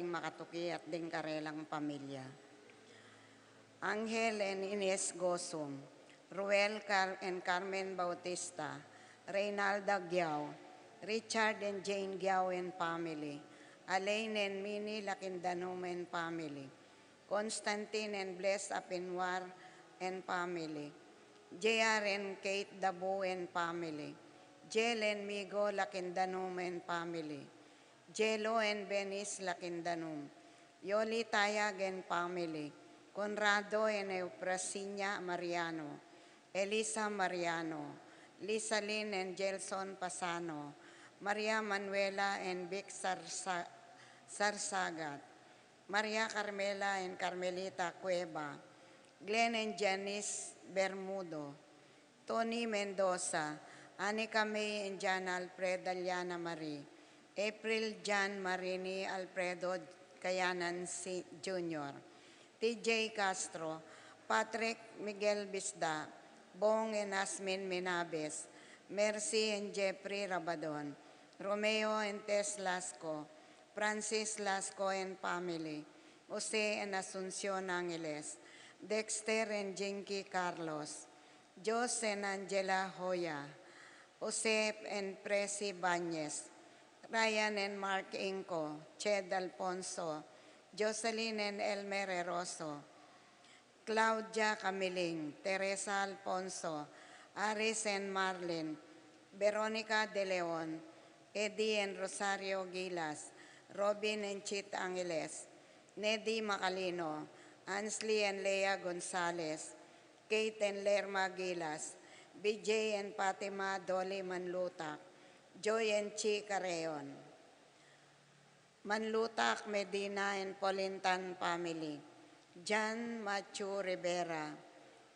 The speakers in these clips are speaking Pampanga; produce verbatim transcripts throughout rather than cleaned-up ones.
makatuki at ding karelang pamilya. Angel and Ines Gosum, Ruel Car- and Carmen Bautista, Reynalda Giao, Richard and Jane Giao and family, Alain and Minnie Lakindanum and family, Constantine and Bless Apinwar and family, J R and Kate Dabu and family, Jel and Migo Lakindanum and family, Jelo and Benis Lakindanum, Yoli Tayag and family, Conrado and Eufrasinia Mariano, Elisa Mariano, Lisalin and Gelson Pasano, Maria Manuela and Vic Sarsa- Sarsagat, Maria Carmela and Carmelita Cueva, Glenn and Janice Bermudo, Tony Mendoza, Anika May and John Alfred Aliana Marie, April John Marini Alfredo Kayanan Si- Junior, T J Castro, Patrick Miguel Bisda, Bong and Asmin Minabes, Mercy and Jeffrey Rabadon, Romeo and Tess Lasco, Francis Lasco and family, Jose and Asuncion Angeles, Dexter and Jinky Carlos, Jos and Angela Hoya, Joseph and Presi Bañez, Ryan and Mark Inco, Ched Alfonso, Jocelyn and Elmer Eroso, Claudia Camiling, Teresa Alfonso, Aris and Marlin, Veronica De Leon, Eddie and Rosario Gilas, Robin and Chit Angeles, Nedi Macalino, Ansley and Lea Gonzalez, Kate and Lerma Gilas, B J and Fatima Dolly Manlutak, Joy and Chi Carreon, Manlutak Medina and Polintan family, John Machu Rivera,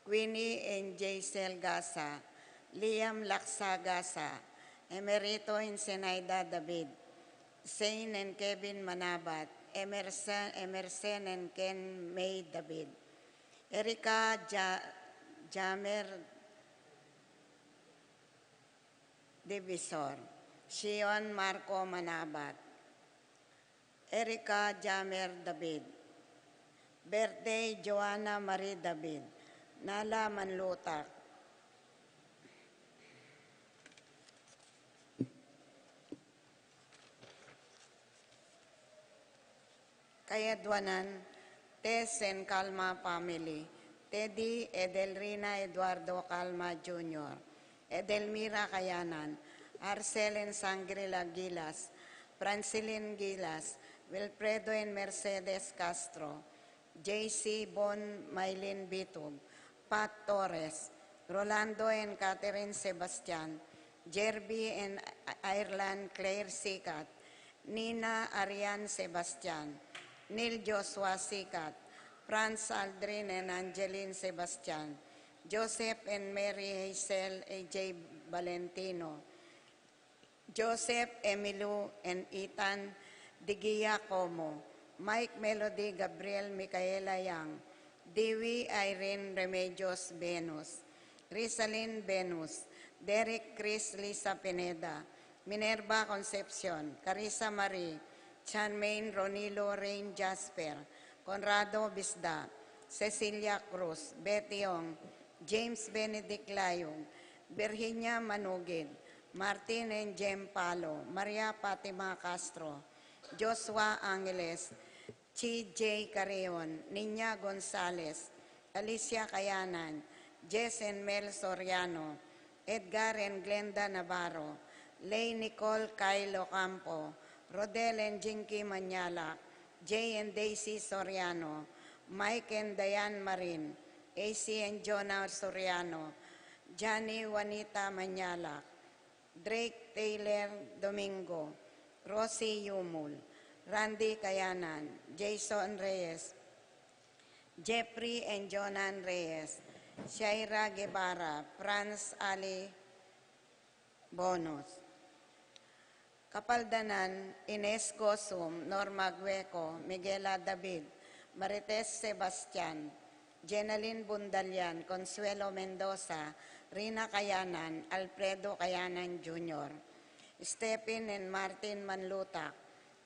Queenie and Jaisel Gasa, Liam Laksa Gasa, Emerito and Zenaida David, Zane and Kevin Manabat, Emerson, Emerson and Ken May David, Erica Ja- Jamer Divisor, Sion Marco Manabat, Erica Jamer David, Birthday Joanna Marie David, Nala Manlutak. Kayadwanan, Tess and Calma family, Teddy, Edelrina Eduardo Calma Junior, Edelmira Kayanan, Arcel and Sangrila Gilas, Francilin Gilas, Wilfredo and Mercedes Castro, J C Bon Maylin Bitug, Pat Torres, Rolando and Catherine Sebastian, Jerby and Ireland Claire Sikat, Nina Arian Sebastian, Neil Joshua Sikat, Franz Aldrin and Angeline Sebastian, Joseph and Mary Hazel A J Valentino, Joseph Emilu and Ethan Digia Como, Mike Melody Gabriel Micaela Yang, Dewey Irene Remedios Venus, Rizalin Venus, Derek Chris Lisa Pineda, Minerva Concepcion, Carissa Marie, Charmaine Ronilo Rain Jasper, Conrado Bisda, Cecilia Cruz, Betty Ong, James Benedict Layug, Virginia Manugid, Martin and Jem Palo, Maria Fatima Castro, Joshua Angeles, Chi J Carreon, Niña Gonzalez, Alicia Kayanan, Jess and Mel Soriano, Edgar and Glenda Navarro, Lay Nicole Kyle Ocampo, Rodel and Jinky Mañala, Jay and Daisy Soriano, Mike and Diane Marin, A C and Jonah Soriano, Johnny Juanita Mañala, Drake Taylor Domingo, Rosie Yumul, Randy Kayanan, Jason Reyes, Jeffrey and Jonan Reyes, Shaira Guevara, Franz Ali Bonus. Kapaldanan, Ines Gosum, Norma Gueco, Miguela David, Marites Sebastian, Jenalyn Bundalian, Consuelo Mendoza, Rina Kayanan, Alfredo Kayanan Junior, Stephen and Martin Manlutak,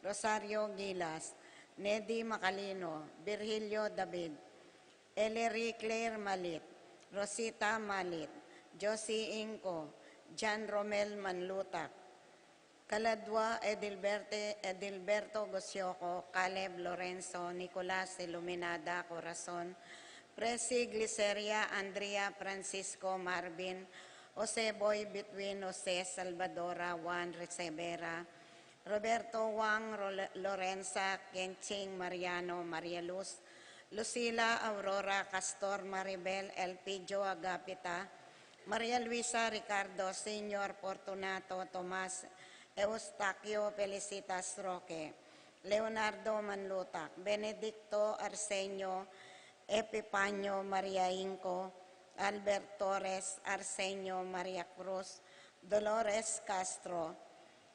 Rosario Gilas, Nedi Macalino, Virgilio David, Ellery Claire Malit, Rosita Malit, Josie Inco, John Romel Manlutac, Kaladua Edilberte, Edilberto Gosioco, Caleb Lorenzo, Nicolas Iluminada Corazon, Presi Gliceria Andrea Francisco Marvin, Jose Boy Between, Jose Salvadora Juan Resevera, Roberto Wang, Role-, Lorenza Kenching Mariano, Maria Luz, Lucila Aurora Castor, Maribel Elpidio Agapita, Maria Luisa Ricardo Senior, Fortunato Tomas, Eustaquio Felicitas Roque, Leonardo Manlutac, Benedicto Arsenio, Epipanio Maria Inco, Albert Torres, Arsenio Maria Cruz, Dolores Castro,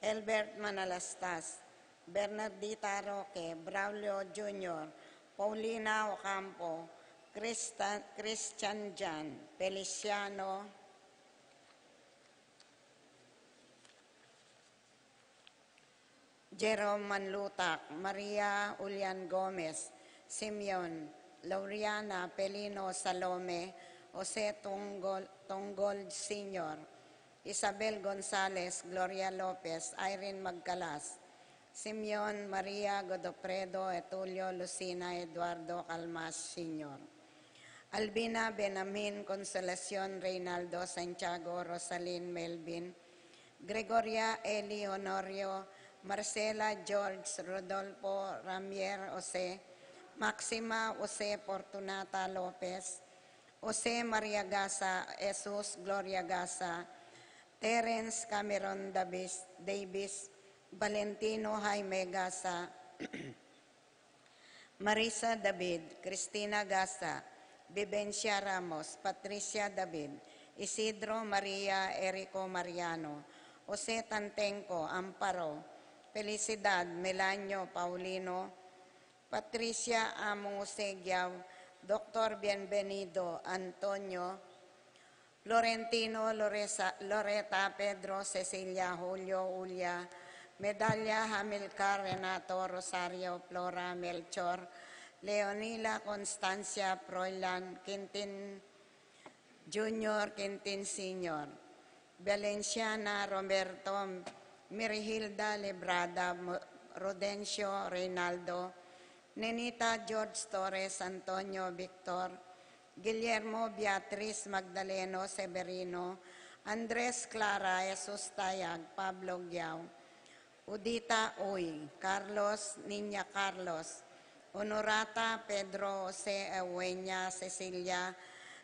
Elbert Manalastas, Bernardita Roque, Braulio Junior, Paulina Ocampo, Christa-, Christian Jan, Feliciano, Jerome Manlutac, Maria Ulian Gomez, Simeon, Lauriana Pelino Salome, Jose Tungol, Tungol Senior, Isabel Gonzalez, Gloria Lopez, Irene Magcalas, Simeon, Maria Godofredo, Etulio, Lucina, Eduardo Calmas Senior, Albina Benamin, Consolacion, Reynaldo Santiago, Rosalyn Melvin, Gregoria Eli Honorio, Marcela George, Rodolfo Ramier Jose, Maxima Jose, Fortunata Lopez, Jose Maria Gasa, Jesus Gloria Gasa, Terence Cameron Davis, Davis, Valentino Jaime Gasa, Marisa David, Cristina Gasa, Vivencia Ramos, Patricia David, Isidro Maria, Erico Mariano, Jose Tantenco, Amparo, Felicidad, Melanio Paulino, Patricia Among Jose Giao, Doctor Bienvenido Antonio, Florentino, Loresa-, Loreta, Pedro, Cecilia, Julio, Julia, Medalia, Hamilcar, Renato, Rosario, Flora, Melchor, Leonila, Constancia, Froilan, Quintin Junior, Quintin Senior, Valenciana, Roberto, Mirihilda, Librada, Mo-, Rodencio, Reynaldo, Nenita, George Torres, Antonio, Victor, Guillermo, Beatriz, Magdaleno, Severino, Andres, Clara, Jesus Tayag, Pablo Giao, Udita Uy, Carlos, Niña Carlos, Honorata, Pedro, Jose, Eugenia, Cecilia,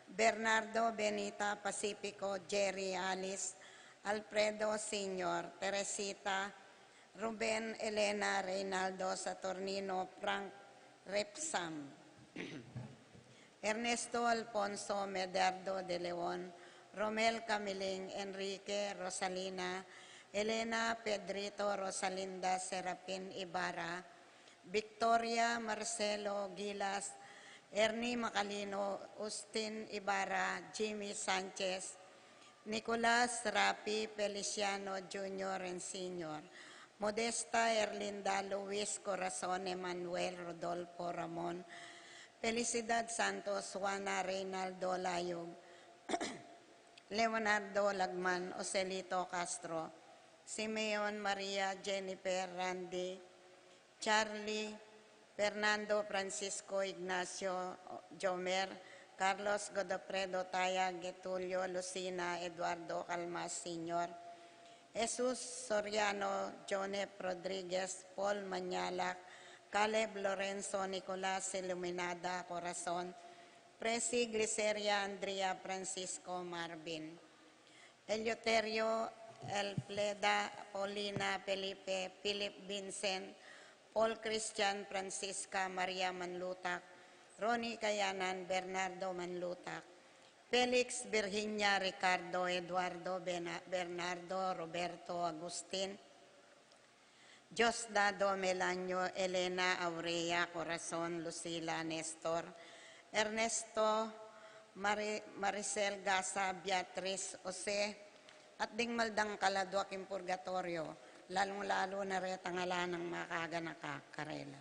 Bernardo, Benita, Pacifico, Jerry, Alice, Alfredo Senior, Teresita, Ruben, Elena, Reynaldo, Saturnino, Frank, Repsam, Ernesto, Alfonso, Medardo de Leon, Romel, Camiling, Enrique, Rosalina, Elena, Pedrito, Rosalinda, Serapin, Ibarra, Victoria, Marcelo, Gilas, Ernie Macalino, Justin Ibarra, Jimmy Sanchez, Nicolas, Rapi, Feliciano Junior and Senior, Modesta, Erlinda, Luis, Corazon, Emmanuel, Rodolfo, Ramon, Felicidad Santos, Juana, Reynaldo Layog, Leonardo Lagman, Joselito Castro, Simeon, Maria, Jennifer, Randy, Charlie, Fernando, Francisco, Ignacio, Jomer, Carlos, Godofredo, Taya, Getulio, Lucina, Eduardo, Calmas Senior, Jesus Soriano, Jonep Rodriguez, Paul Mañalac, Caleb Lorenzo, Nicolas Iluminada, Corazon, Presi, Gliceria, Andrea, Francisco, Marvin, Eleuterio, Elfleda, Paulina, Felipe, Philip, Vincent, Paul, Christian, Francisca, Maria Manlutac, Ronnie Kayanan, Bernardo Manlutac, Felix, Virginia, Ricardo, Eduardo, Bena-, Bernardo, Roberto, Agustin, Diosdado, Melanio, Elena, Aurea, Corazon, Lucila, Nestor, Ernesto, Mari-, Maricel, Gasa, Beatriz, Jose, at ding mal dang kaladua king purgatorio, lalung-lalu na retang ala nang makaganaka karela.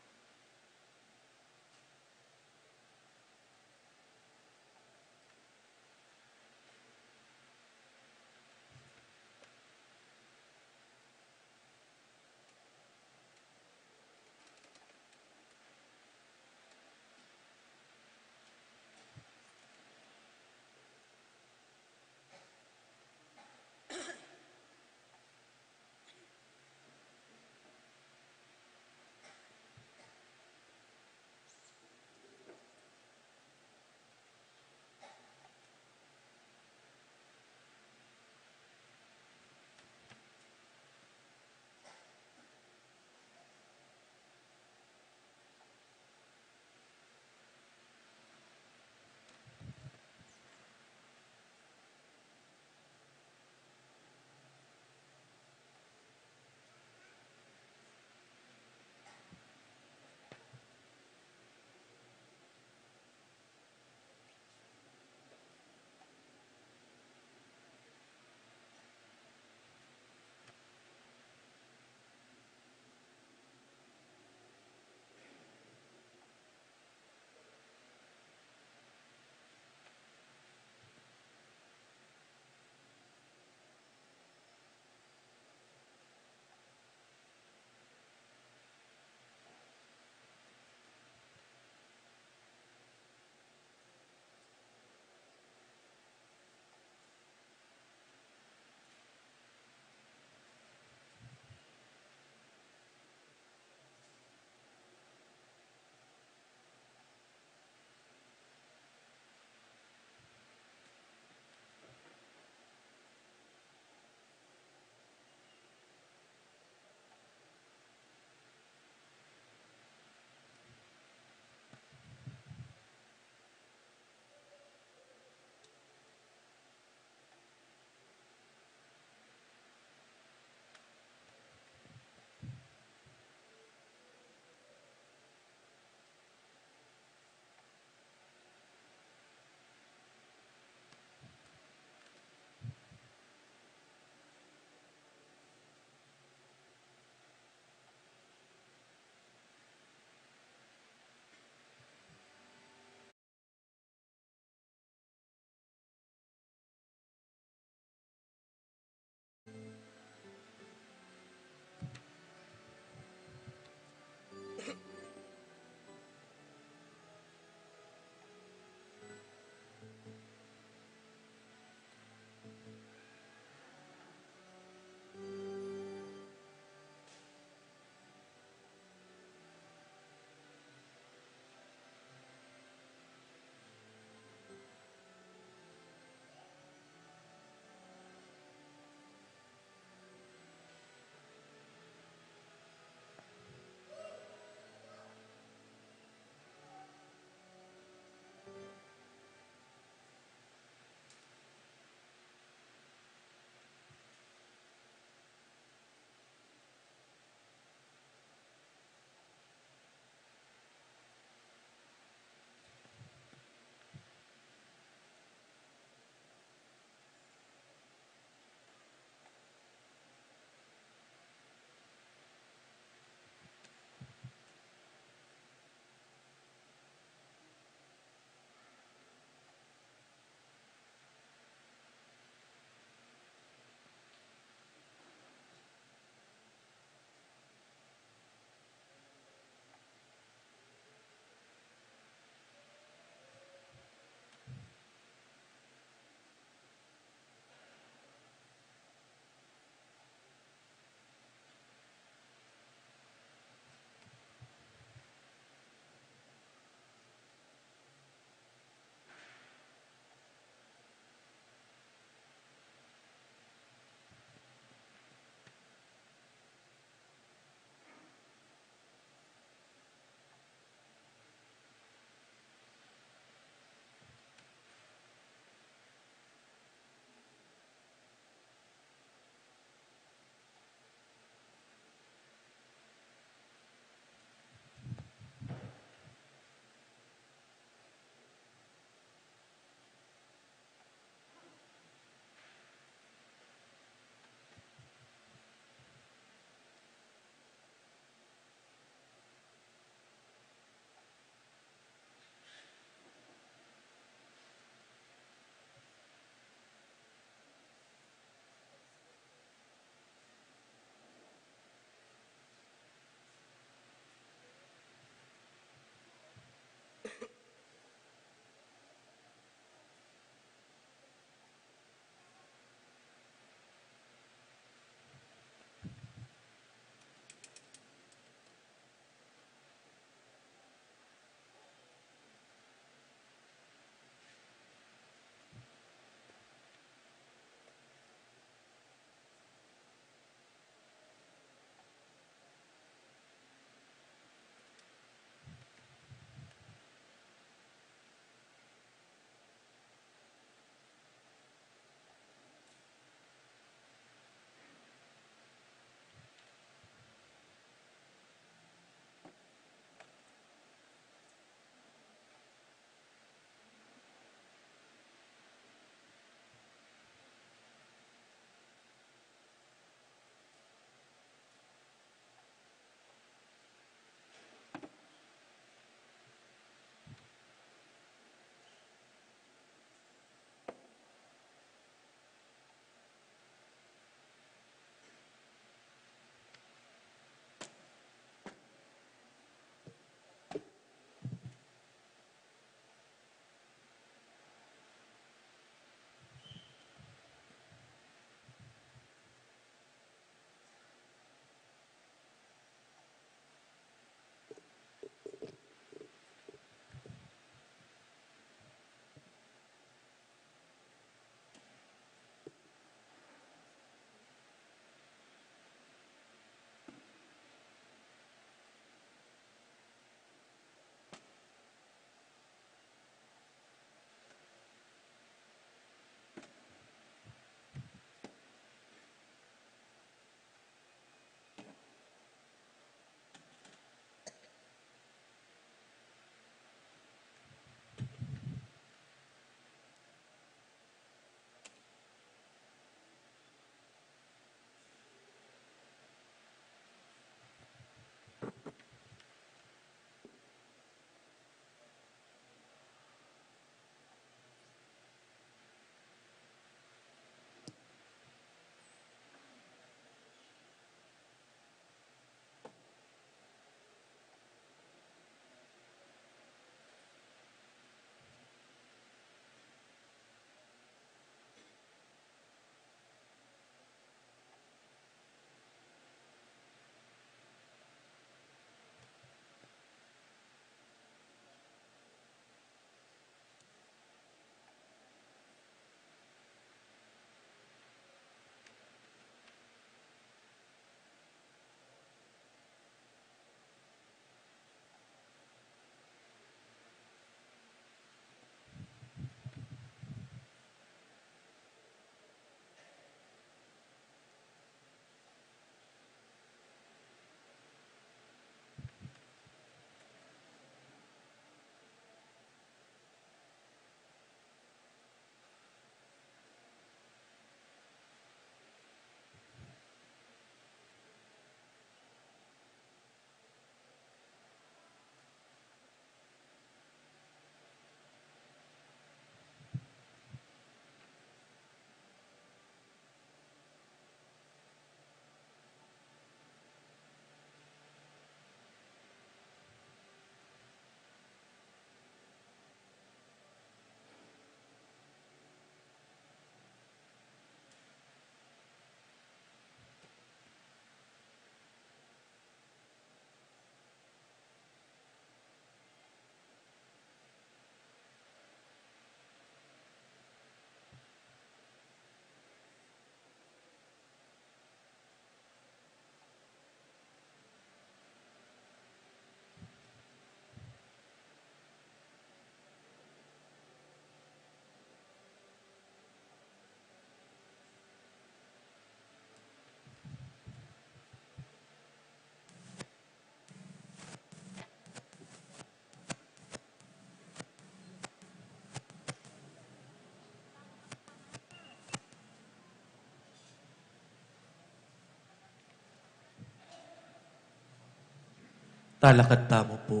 Talakad tamu pu.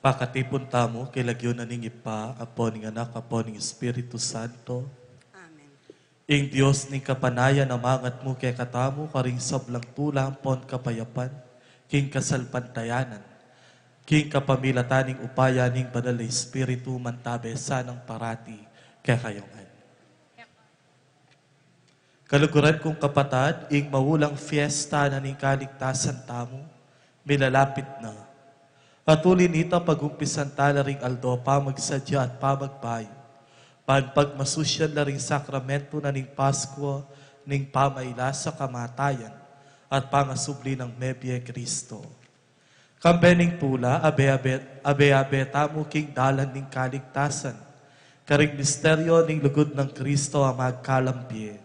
Pakatipun tamu king lagyu na ning Ibpa, ampo ning Anak, ampo ning Espiritu Santo. Amen. Ing Dios ning kapanayan a mangatmu kekatamu karing sablang tula ampon kapayapan king kasalpantayanan, king kapamilatan ning upaya ning Banal a Espiritu, mantabe sanang parati kekayu ngan. Kaluguran kung kapatad, ing maulang fiesta na ning kaligtasan tamu, milalapit na. At uli nita, pagumpisan ta la ring aldo pamagsadya at pamagbayu, ban pagmasusyan la ring sakramentu na ning Paskwa, ning pamaila sa kamatayan at pangasubli nang mebie Kristo. Kambe ning tula, abe-abe, abe-abe tamu king dalan ning kaligtasan, karing misteryo ning lugud nang Kristo a magkalam bie.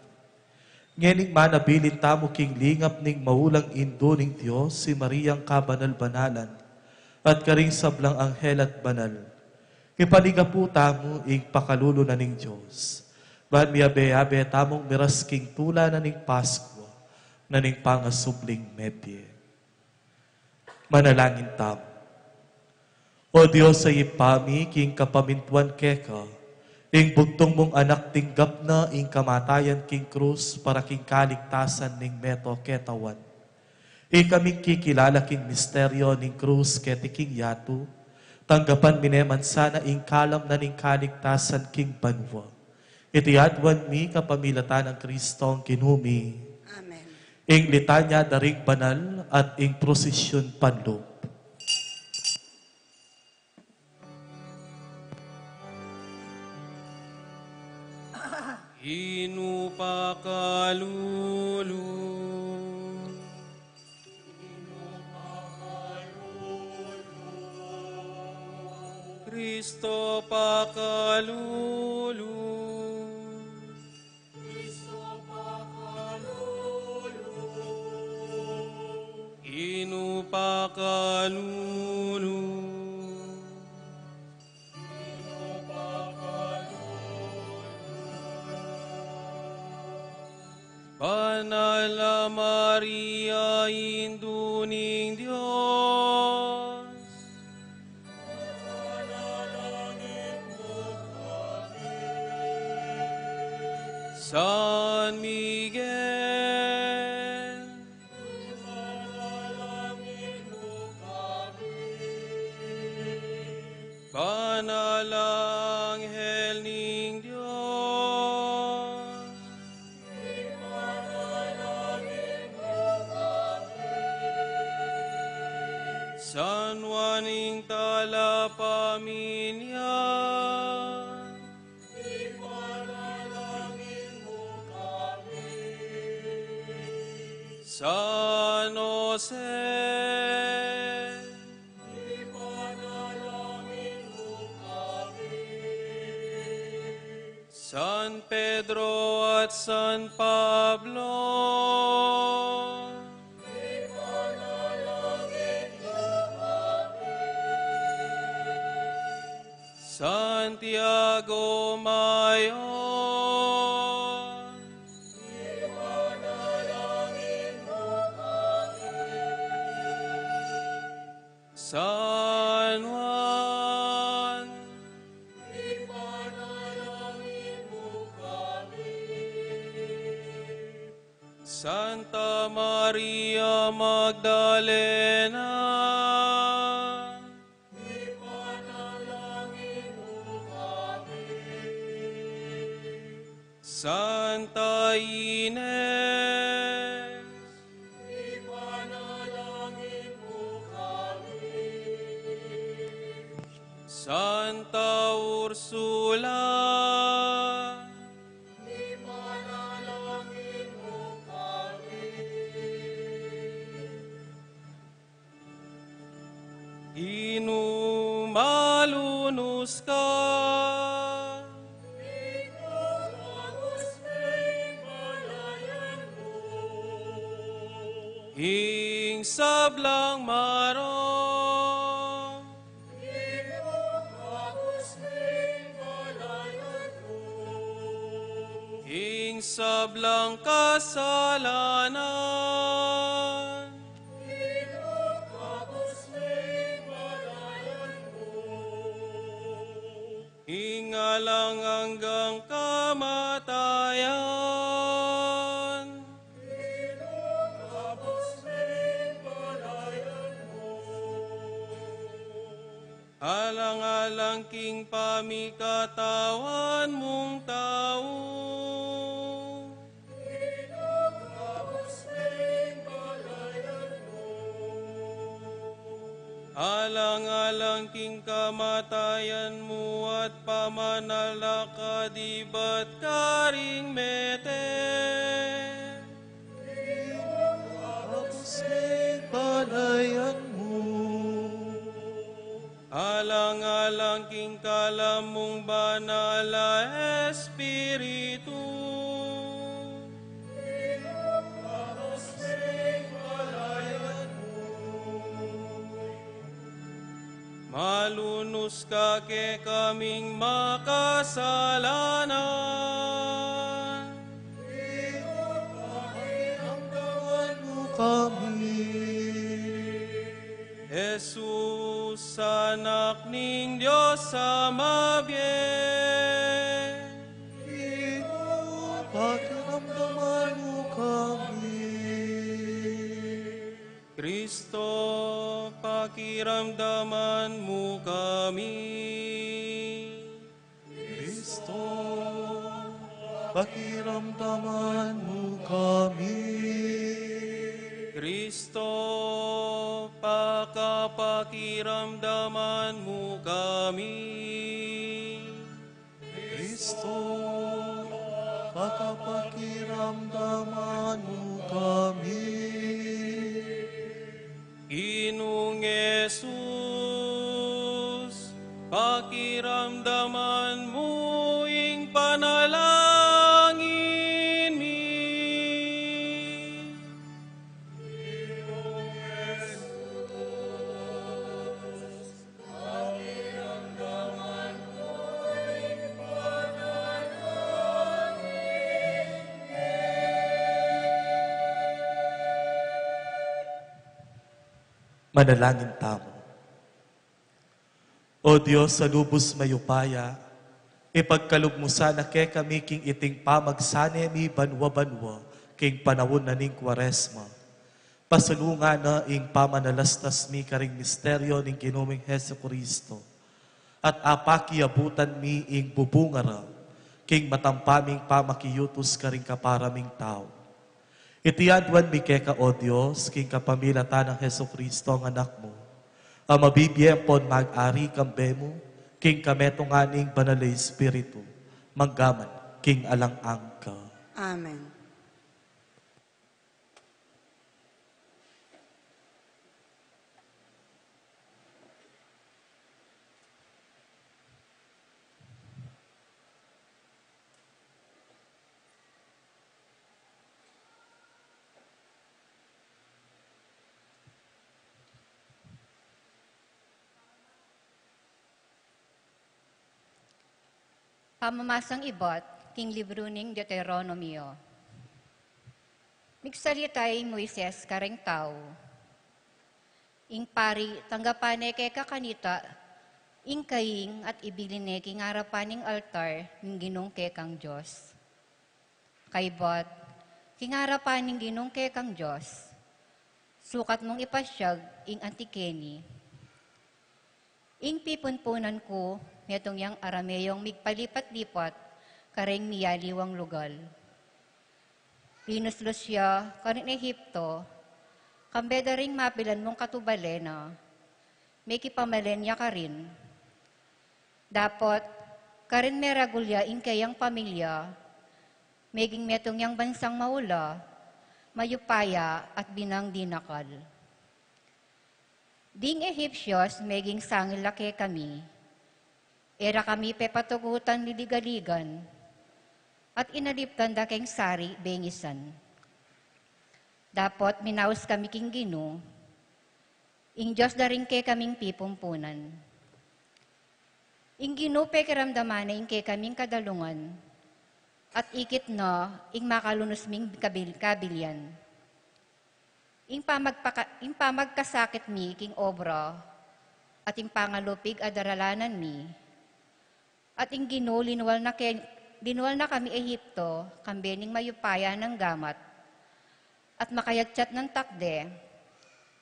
Ngening manabilin tamu king lingap ning maulang Indu ning Dios, i Mariang kabanal-banalan, at karing sablang anghel at banal, ipaligapu tamu ing pakalulu na ning Dios, ban miabe-abe tamung miras king tula na ning Paskwa, na ning pangasubling mebie. Manalangin tamu. O Dios a Ibpa mi, king kapamintuan keka, ing bugtung mung Anak tinggap na ing kamatayan king krus para king kaligtasan ning meto ketawan. Ikaming kikilala king misteryo ning krus keti king yatu, tanggapan mi ne man sana ing kalam na ning kaligtasan king banua. Iti aduan mi kapamilatan nang Kristong Ginu mi. Amen. Ing litanya da ring banal at ing prosesyon panlub. Inu pakalulu. Kristo pakalulu. Inu pakalulu. Banal a Maria, Indu ning Dios. San Miguel. Banal a anghel ning Dios. San Juan ing talapamilya. San Jose. San Pedro at San Pablo. Santiago Mayor. San Juan. Santa Maria Magdalena. Santa Ines. Santa Ursula. Inu malunus ka. Ing sablang marong. Ing sablang kasalanan. Ing alang anggang kamatayan. Alang-alang king pamikatawan mung tau. Alang-alang king kamatayan mu at pamanalakad ibat karing mete. Tapos ning palayan mu. Alang-alang king kalam mung banal a Espiritu. Malunus ka kekaming makasalanan. Pakiramdaman mu kami. Jesus, Anak ning Dios a mabie. Pakiramdaman mu kami. Kristo, pakiramdaman mu kami. Kristo, pakiramdaman mu kami. Kristo, pakapakiramdaman mu kami. Kristo, pakapakiramdaman mu kami. Ginung Jesus, pakiramdaman mu ing panalangin mi. Manalangin tamu. O Dios a lubus mayupaya, ipagkalub mu sana kekami king iting pamagsane mi banwa-banwa king panaun na ning Kuaresma. Pasalungan na ing pamanalastas mi karing misteryo ning Ginu ming Jesucristo, at apakiabutan mi ing bubunga ra king matampa ming pamakiyutus karing kapara ming tau. Iti aduan mi keka, O Dios, king kapamilatan nang Jesucristo a Anak mu, a mabibie ampon mag-ari kambe mu king kametungan ning Banal a Espiritu, mangga man king alang angga. Amen. Pamamasang ibat king libru ning Deuteronomio. Migsalita i Moises kareng tau. Ing pari, tanggapan ne keka kanita ing kaing at ibilin ne king arapan ning altar ning Ginung kekang Dios. Kaybat, king arapan ning Ginung kekang Dios, sukat mung ipasyag ing anti keni. Ing pipunpunan ku, metung yang Arameyong migpalipat-lipat kareng miyaliwang lugal. Linuslus ya karin Egipto, kambe da ring mapilan mung katubale na, mekipamalen ya karin. Dapot, karin meragul ya ing keyang pamilya, meging metung yang bansang maula, mayupaya at binang dinakal. Ding Egipcios meging sangil la kekami, e ra kami pepatugutan liligaligan, at inaliptan da keng sari bengisan. Dapot minaus kami king Ginu, ing Dios da ring kekaming pipumpunan. Ing Ginu pekiramdaman ne ing kekaming kadalungan, at ikit na ing makalunus ming kabil-, kabilian. Ing pamagpaka-, ing pamagkasakit mi king obra, at ing pangalupig a daralanan mi, at ing Ginu linual na ke-, linual na kami Ehipto, kambe ning mayupaya nang gamat, at makayagcat nang takde,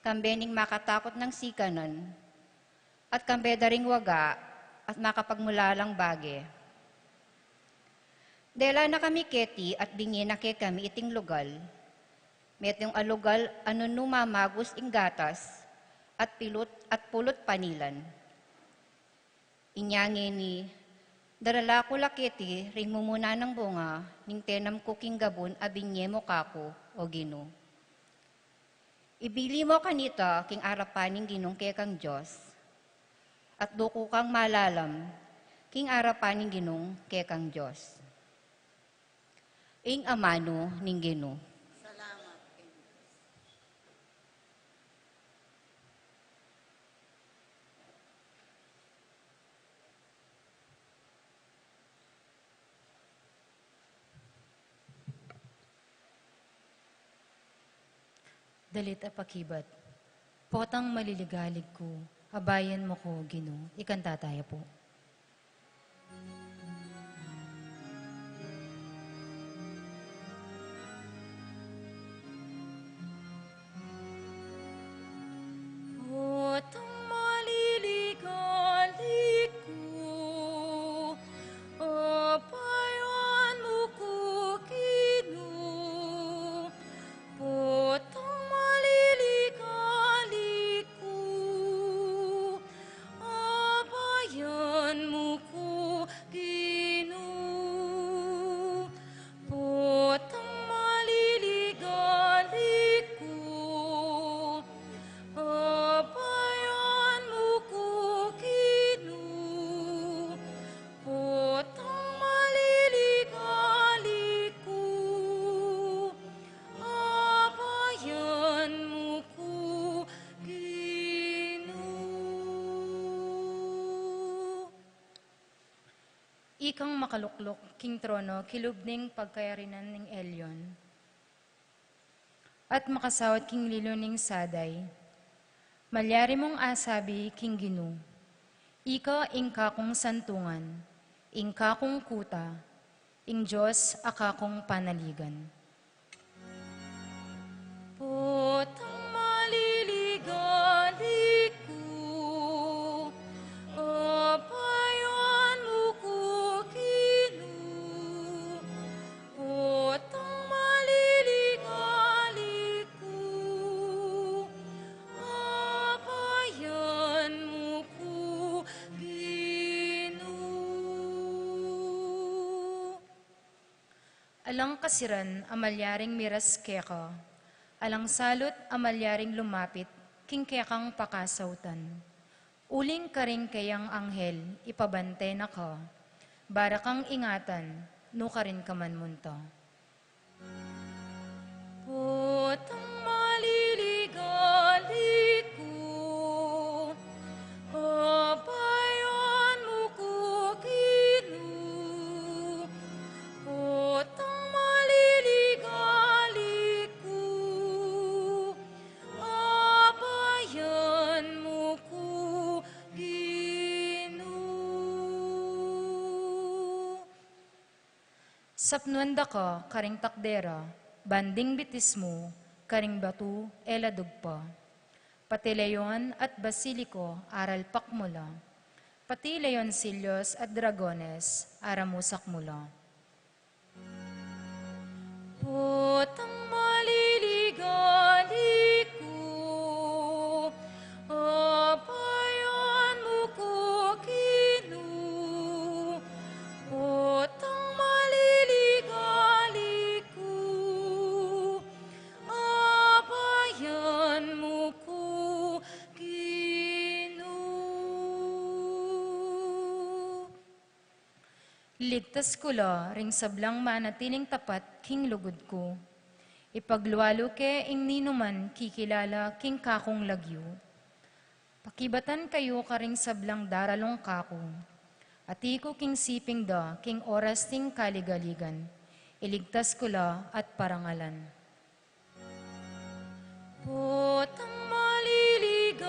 kambe ning makatakut nang sikanan, at kambe da ring waga, at makapagmulalang bage. Dela na kami keti at binye na kekami iting lugal, metung a lugal a nung mamagus ing gatas, at pilut, at pulut panilan. Inya ngeni, darala ku la keti ring mumuna nang bunga ning tenam ku king gabun a binye mu kaku, O Ginu. Ibili mu kanita king arapan ning Ginung kekang Dios, at duku kang malalam king arapan ning Ginung kekang Dios. Ing amanu ning Ginu. Salamat. Dalit a pakibat. Potang maliligalig ku, abayan mu ku, Ginu. Ikanta taya pu. Potang maliligalig ku, abayan mu ku, Ginu. Potang maliligalig ku, abayan mu ku, Ginu. Potang maliligalig ku, abayan mu ku, Ginu. Potang maliligalig ku, abayan mu ku, Ginu. Ikang makalukluk king trono kilub ning pagkayarian ning Elyon, at makasaut king lilu ning Sadai. Malyari mung asabi king Ginu, "Ika ing kakung santungan, ing kakung kuta, ing Dios a kakung panaligan." Potang maliligalig ku, abayan mu ku, Ginu. Potang maliligalig ku, abayan mu ku, Ginu. Alang kasiran a malyaring miras keka, alang salut a malyaring lumapit king kekang pakasautan. Uling karing keyang anghel ipabante na ka, bara kang ingatan, nukarin ka man munta. Potang maliligalig ku, abayan mu ku, Ginu. Potang maliligalig ku, abayan mu ku, Ginu. Sapnuan da ka karing takdera, ban ding bitis mu karing batu e la dugpa. Pati Leon at Basiliko, aralpak mu la. Pati leoncillos at dragones, aramusak mu la. Potang maliligalig ku, abayan mu ku, Ginu. Potang maliligalig ku, abayan mu ku, Ginu. Ligtas ku la ring sablang manatiling tapat king lugud ku. Ipaglualu ke ing ninuman kikilala king kakung lagyu. Pakibatan kayu karing sablang daralung kaku. Ati ku king siping da king oras ning kaligaligan. Iligtas ku la at parangalan. Potang maliligali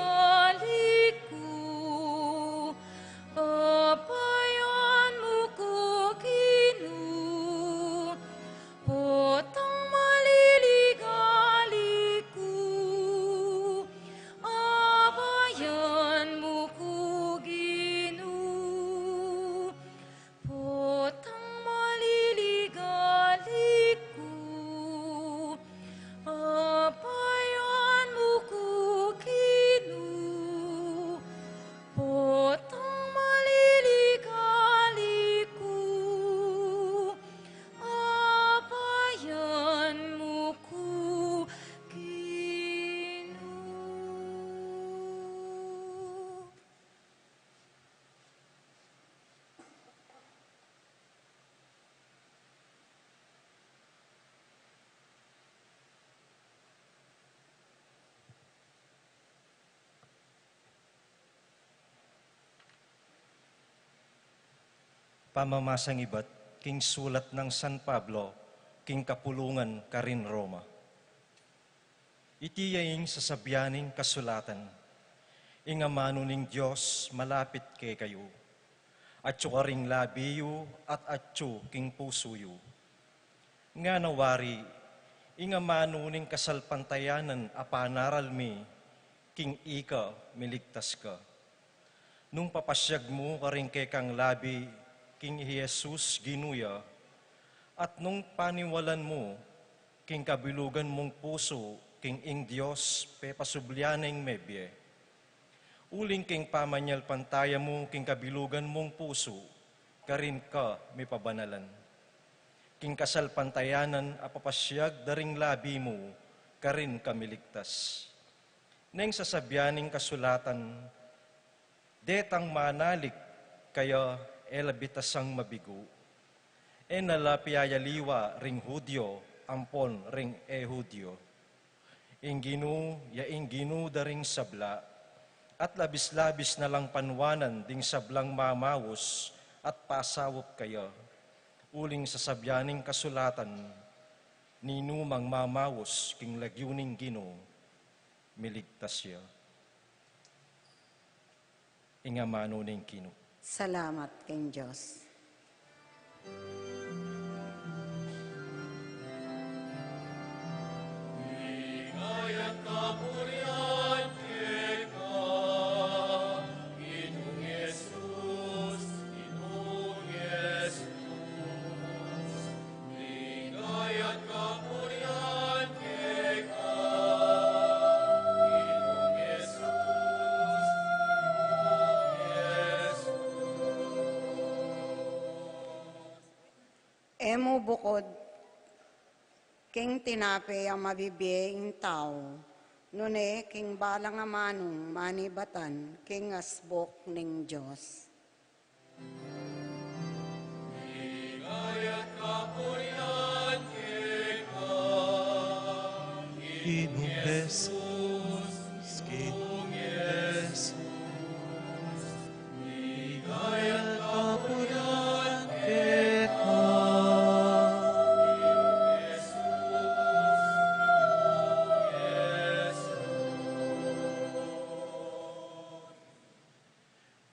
ku, abayan mu ku, Ginu. Potang maliligali ku, abayan mu ku, Ginu. Potang maliligali ku, abayan mu ku, Ginu. Potang maliligali ku, abayan mu ku, Ginu. Pamamasang ibat king sulat nang San Pablo king kapulungan karin Roma. Iti ya ing sasabian ning kasulatan: Ing amanu ning Dios malapit kekayu, atyu karing labi yu at atyu king pusu yu. Ngana wari, ing amanu ning kasalpantayanan a panaral mi, king ika miligtas ka. Nung papasyag mu karing kekang labi king hi Jesus Ginu ya, at nung paniwalan mu king kabilugan mung pusu king ing Dios pepasubli neng mebie. Uling king pamanyalpantaya mu king kabilugan mung pusu, karin ka mipabanalan. King kasalpantayanan a papasyag da ring labi mu, karin ka miligtas. Neng sasabian ning kasulatan, detang manalig kaya e la bitasang mabigu. E na la piyayaliwa ring Judio ampon ring e Judio. Ing Ginu ya ing Ginu da ring sabla, at labis-labis na lang panuanan ding sablang mamaus at pasaup kaya. Uling sasabian ning kasulatan, ninumang mamaus king lagyu ning Ginu, miligtas ya. Ing amanu ning Ginu. Salamat king Dios. E mu bukud king tinape a mabibie ing tau, nune king balang amanung manibatan king asbuk ning Dios. Ginung Jesus, Ginung Jesus, ligaya at kapurian keka.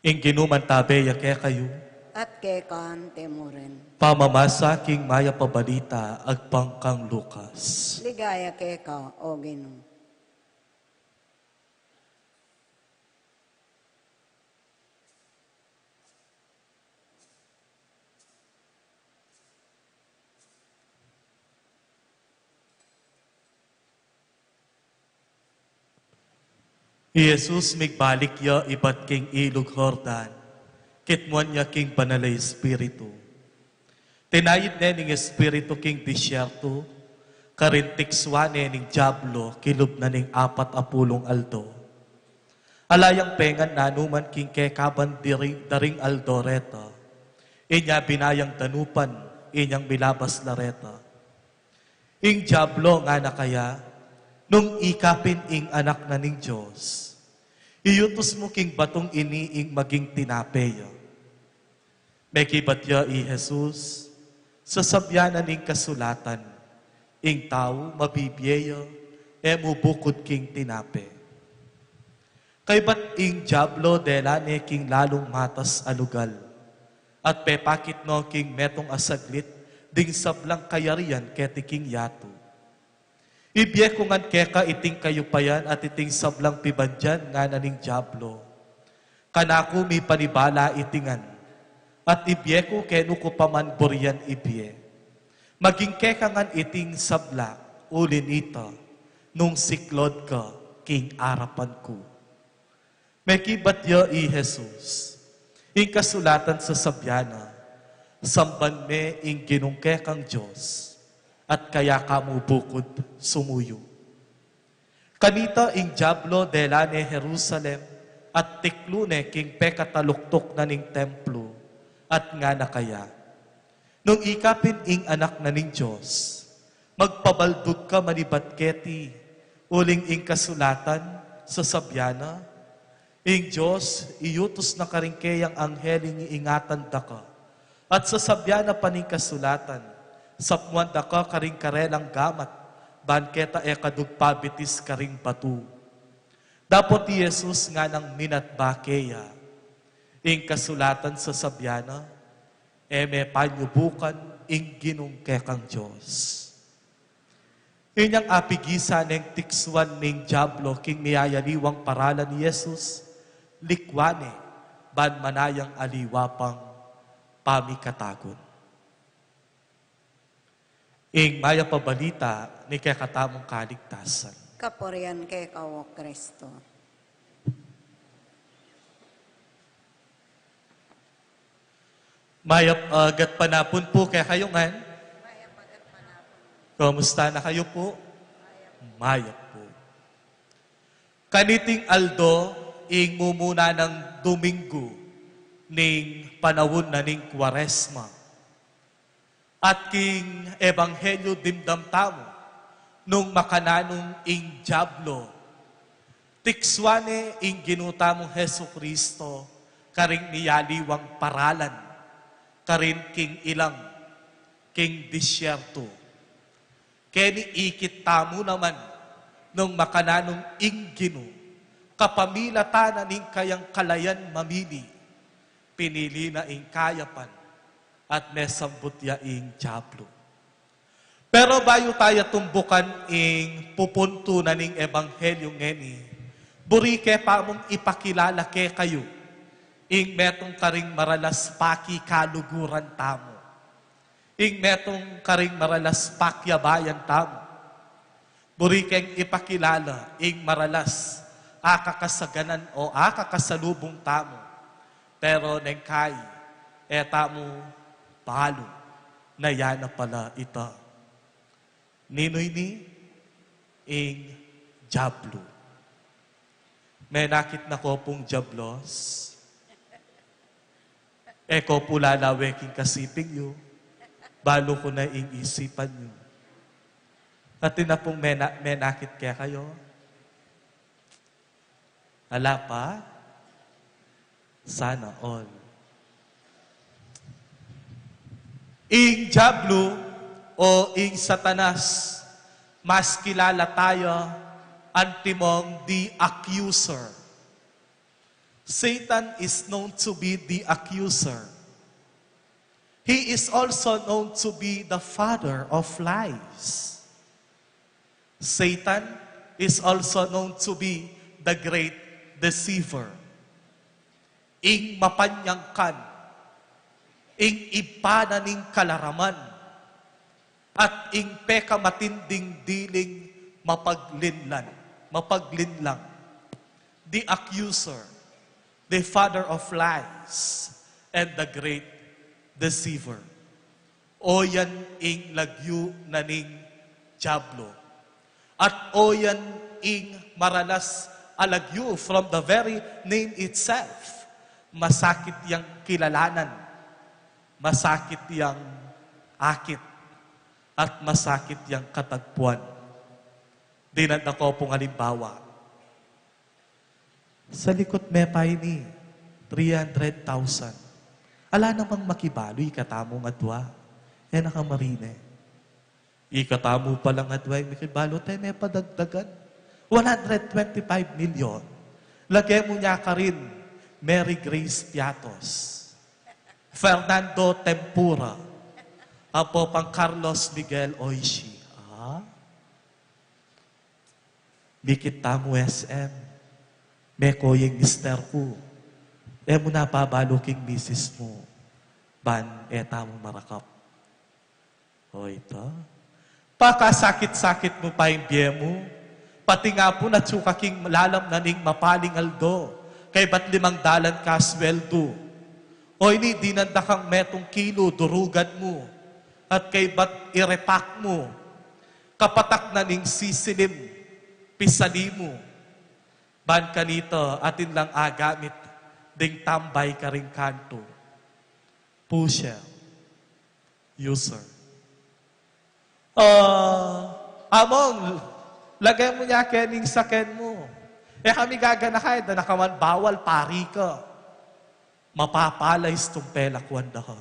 Ing Ginu mantabe ya kekayu. At keka mu rin. Pamamasa king mayap a balita agpang kang Lucas. Ligaya keka, o Ginu. I Jesus migbalik ya ibat king ilug Jordan, kitmuan ya king Banal a Espiritu. Tinayid ne ning Espiritu king disyertu, karin tikswan ne ning Diablo kilub na ning apat a pulung aldo. Ala yang pengan nanuman king kekaban diri, daring aldo reta. Inya binayang danupan, inyang milabas la reta. Ing Diablo ngana kaya, nung ika pin ing Anak na ning Dios, iyutus mu king batung ini ing maging tinape ya. Mekibat ya i Jesus, Sasabian na ning kasulatan, ing tau mabibie ya, e mu bukud king tinape. Kaybat ing diablo dela ne king lalung matas a lugal, at pepakit no king metung a saglit ding sablang kayarian keti king yatu. Ibie ku ngan keka iting kayupayan at iting sablang pibandian, ngana ning diablo. Kanaku mipanibala iti ngan, at ibie ku kenu ku pa man burian ibie. Maging keka ngan iting sabla, uli nita, nung siklaud ka king arapan ku. Mekibat ya i Jesus. Ing kasulatan sasabian na, samban me ing Ginung kekang Dios, at kaya ka mu bukud sumuyu. Kanita ing diablo dela ne Jerusalem, at tiklu ne king pekataluktuk na ning templo, at ngana kaya, Nung ika pin ing Anak na ning Dios, magpabaldug ka manibat keti, uling ing kasulatan sasabian na, ing Dios iyutus na karing keyang anghel ing iingatan da ka. At sasabian na pa ning kasulatan, sapmuan da ka karing karelang gamat, ban keta e ka dugpabitis karing batu. Dapot i Jesus nganang minatbak keya, ing kasulatan sasabian na, e me panyubukan ing Ginung kekang Dios. Inyang apigisan neng tiksuan ning diablo king miyayaliwang paralan i Jesus, likwan ne, ban manayang aliwa pang pamikatagun. Ing mayap a balita ning kekatamung kaligtasan. Kapurian keka, O Kristo. Mayap, ah, gatpanapun pu kekayu ngan. Kumusta na kayu pu? Mayap pu. Kaniting aldo, ing mumuna nang Domingo ning panaun na ning Kuaresma. At king Ebanghelyo dimdam tamu, nung makananung ing diablo, tiksuan ne ing Ginu tamung Jesucristo karing miyaliwang paralan, karin king ilang, king disyerto. Keni ikit tamu naman, nung makananung ing Ginu, kapamilatan na ning kayang kalayan mamili, pinili na ing kayapan, at mesambut ya ing diablo. Pero bayu taya tumbukan ing pupuntu na ning Ebanghelyo ngeni, buri ke pa mung ipakilala kekayu ing metung karing maralas pakikaluguran tamu, ing metung karing maralas pakiabayan tamu. Buri keng ipakilala ing maralas akakasaganan o akakasalubung tamu. Pero neng kai, e tamu balu na ya na pala ita. Ninu ini? Ing diablo. Menakit na ko pung diablos. E ko pu lalawe king kasiping yu, balu ku na ing isipan yu. Atin na pung mena-, menakit kekayu? Ala pa? Sana all. Ing diablo o ing Satanas, mas kilala taya antimong the accuser. Satan is known to be the accuser. He is also known to be the father of lies. Satan is also known to be the great deceiver. Ing mapanyangkan, ing ibpa na ning kalaraman, at ing pekamatinding diling mapaglinlan, mapaglinlang, the accuser, the father of lies, and the great deceiver. O yan ing lagyu na ning diablo. At o yan ing maralas a lagyu from the very name itself. Masakit yang kilalanan, masakit yang akit, at masakit yang katagpuan. Dinan da ko pung alimbawa. Sa likut me pa ini, three hundred thousand. Ala namang makibalu ikatamung adua. E na ka marine. Ikatamu pa lang adwang mikibalu, te me padagdagan. One hundred twenty-five million. Lage mu nya karin, Mary Grace Piatos, Fernando Tempura, ampo pang Carlos Miguel Oishi. Ah? Mikit tamu S M, meko ing mister ku. E mu na pabalu king misis mu, ban e tamu marakap. O ita, pakasakit-sakit mu pa ing bie mu, pati nga pu natsu ka king lalam na ning mapaling aldo, kaybat limang dalan ka sweldu. O ini, dinan da kang metung kilu durugan mu, at kaybat irepak mu, kapatak na ning sisilim, pisali mu. Ban kanita atin lang agamit ding tambay karing kantu. Pusher. User. Ah, Among, lage mu nya keni ing saken mu. E kami gaganaka, e da na ka man bawal, pari ka. Mapapala istung pelakuan da ka.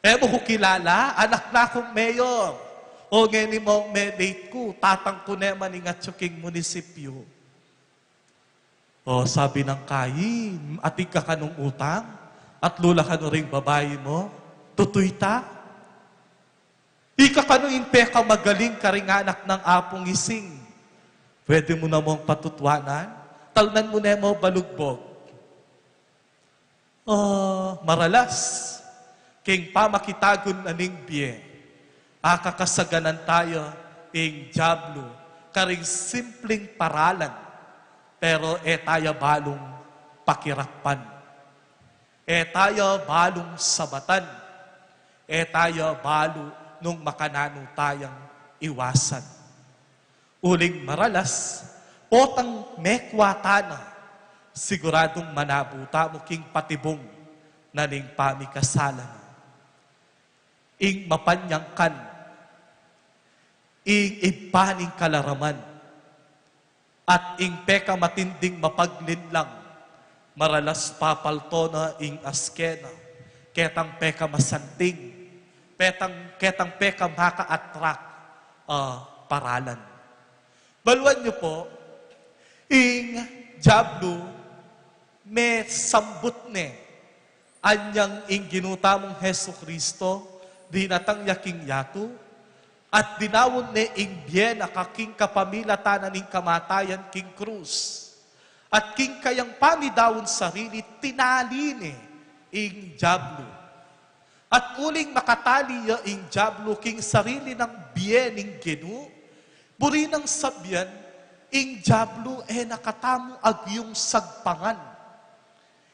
E mu ku kilala, anak na kung mayor. O ngeni, Mong, me-late ku, tatang ku ne man ing atyu king munisipyu. O, sabi nang kayi, atin ka kanung utang, at lula kanu ring babai mu, tutu ita. Ika kanu ing pekamagaling karing anak nang Apung Ising. Pwede mu namung patutuanan, talnan mu ne mu balugbog. Ah, maralas, king pamakitagun na ning bie, akakasaganan taya ing diablu karing simpling paralan, pero e taya balung pakirakpan. E taya balung sabatan. E taya balu nung makananu tayang iwasan. Uling maralas, potang mekwa ta na, siguradung manabu tamu king patibung na ning pamikasala na. Ing mapanyangkan, ing ibpa ning kalaraman, at ing pekamatinding mapaglinlang, maralas papalto na ing askena ketang pekamasanting, petang, ketang pekamaka-attract a paralan. Baluan yu pu, ing diablu, mesambut ne anyang ing Ginu tamung Jesucristo dinatang ya king yatu, at dinaun ne ing bie na king kapamilatan na ning kamatayan king krus. At king kayang pamidaun sarili, tinali ne ing diablu. At uling makatali ya ing diablu king sarili nang bie ning Ginu, buri nang sabian, ing diablu e na katamu agyung sagpangan.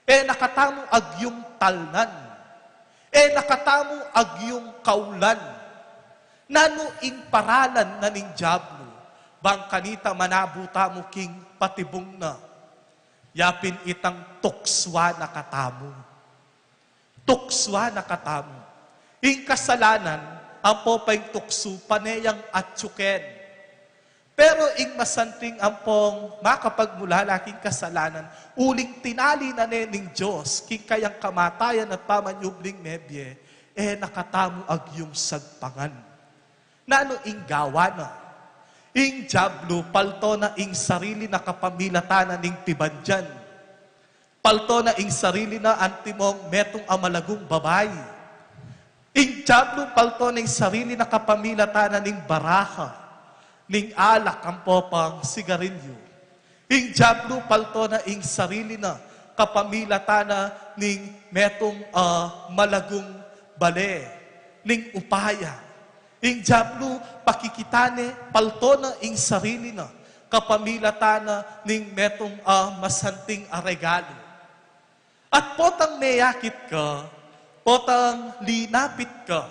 E na katamu agyung talnan. E na katamu agyung kaulan. Nanu ing paralan na ning diablu, bang kanita manabu tamu king patibung na? Yapin itang tuksuan na katamu. Tuksuan na katamu. Ing kasalanan, ampo pa ing tuksu, pane yang atyuken. Pero ing masanting ampong makapagmulala king kasalanan, uling tinali na ne ning Dios king kayang kamatayan at pamanyubling mebie, e na katamu agyung sagpangan. Nanu ing gawa na? Ing diablu, palto na ing sarili na kapamilatan na ning pibandian. Palto na ing sarili na antimong metung a malagung babai. Ing diablu, palto na ing sarili na kapamilatan na ning baraha, ning alak, ampo pang sigarilyu. Ing diablu, palto na ing sarili na kapamilatan na ning metung a malagung bale, ning upaya. Ing diablu, pakikita ne, palto na ing sarili na kapamilatan na ning metung a masanting a regalu. At potang meyakit ka, potang linapit ka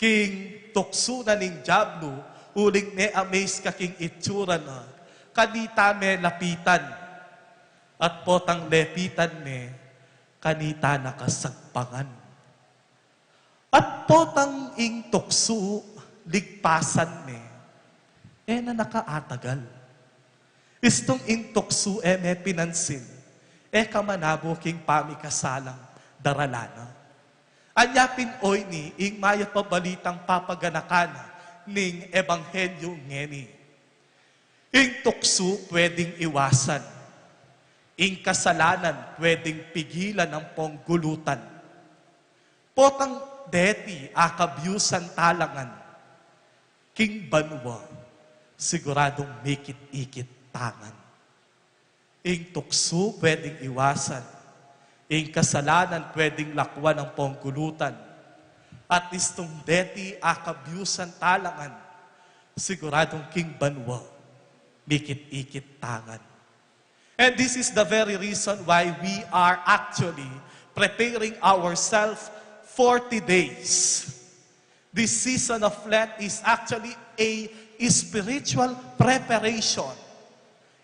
king tuksu na ning diablu, uling me-amaze ka king itsura na, kanita me lapitan. At potang lepitan me, kanita na ka sagpangan. At potang ing tuksu ligpasan me, e na na ka atagal. Istung ing tuksu e me pinansin, e ka manabu king pamikasalang daralan na. Anya pin oyni ing mayap a balitang papaganakan ning ebanghelyu ngeni. Ing tuksu pwedeng iwasan, ing kasalanan pwedeng pigilan ampong gulutan. Potang deti akabyusan talangan, king banua siguradung mikit-ikit tangan. Ing tuksu pwedeng iwasan, ing kasalanan pwedeng lakwan ampong gulutan, at istung deti akabyusan talangan, siguradung king banua mikit-ikit tangan. And this is the very reason why we are actually preparing ourselves forty days. This season of Lent is actually a spiritual preparation.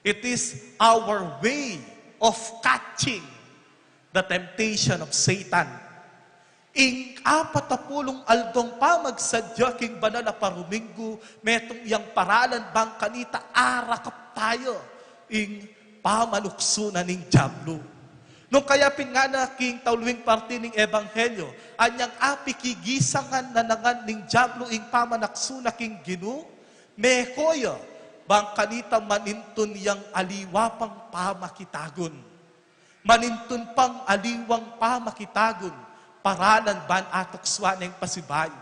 It is our way of catching the temptation of Satan. Ing apat a pulung aldong pamagsadya king banal a paruminggu, metung yang paralan bang kanita arakap taya ing pamanuksu na ning Diablu. Nung kaya pin ngana king tauluing parti ning Ebanghelyo, anyang apikigisangan na nangan ning Diablu ing pamanuksu na king Ginu, meko ya bang kanita manintun yang aliwa pang pamakitagun. Manintun pang aliwang pamakitagun, paralan ban atuksuan neng pasibayu.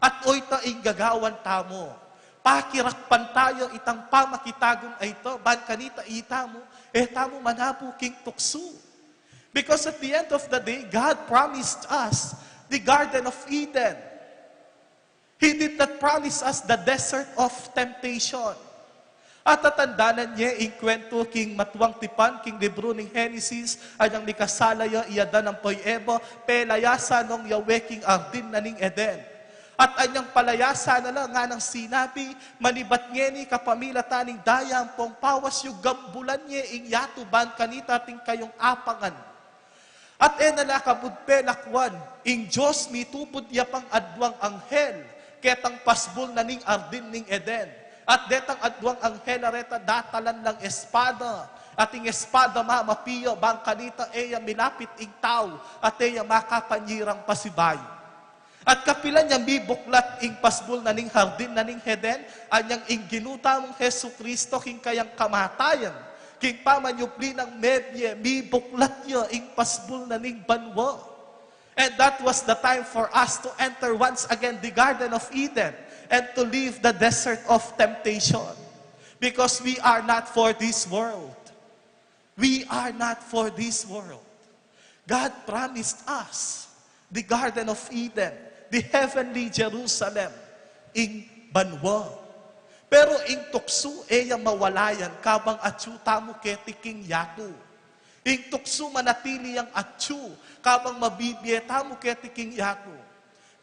At oyta ing gagawan tamu, pakirakpan taya itang pamakitagun a ita, ban kanita itamu, e tamu manabu king tuksu. Because at the end of the day, God promised us the Garden of Eden. He did not promise us the desert of temptation. At tatandanan ye ing kwentu king matuang tipan, king libru ning Henesis, anyang mikasala ya i Adan ampo i Eva, pelayasan nong yawe king ardin na ning Eden. At anyang palayasan na la, nganang sinabi, manibat ngeni kapamilatan ning daya ampong pawas yu gambulan ye ing yatu ban kanita atin kayung apangan. At e na la kabud pe lakwan, ing Dios mitubud ya pang aduang anghel ketang pasbul na ning ardin ning Eden. At detang aduang anghel a reta datalan lang espada, at ing espada mamapi ya bang kanita e ya milapit ing tau, at e ya makapanyirang pasibayu. At kapilan ya mibuklat ing pasbul na ning hardin na ning Eden, anyang ing Ginu tamung Jesucristo king kayang kamatayan, king pamanyubli nang mebie, mibuklat ya ing pasbul na ning banua. And that was the time for us to enter once again the Garden of Eden and to leave the desert of temptation. Because we are not for this world. We are not for this world. God promised us the Garden of Eden, the heavenly Jerusalem, ing banua. Pero ing tuksu e ya mawala yan kabang atyu tamu keti king yatu. Ing tuksu manatili yang atyu kabang mabibie tamu keti king yatu.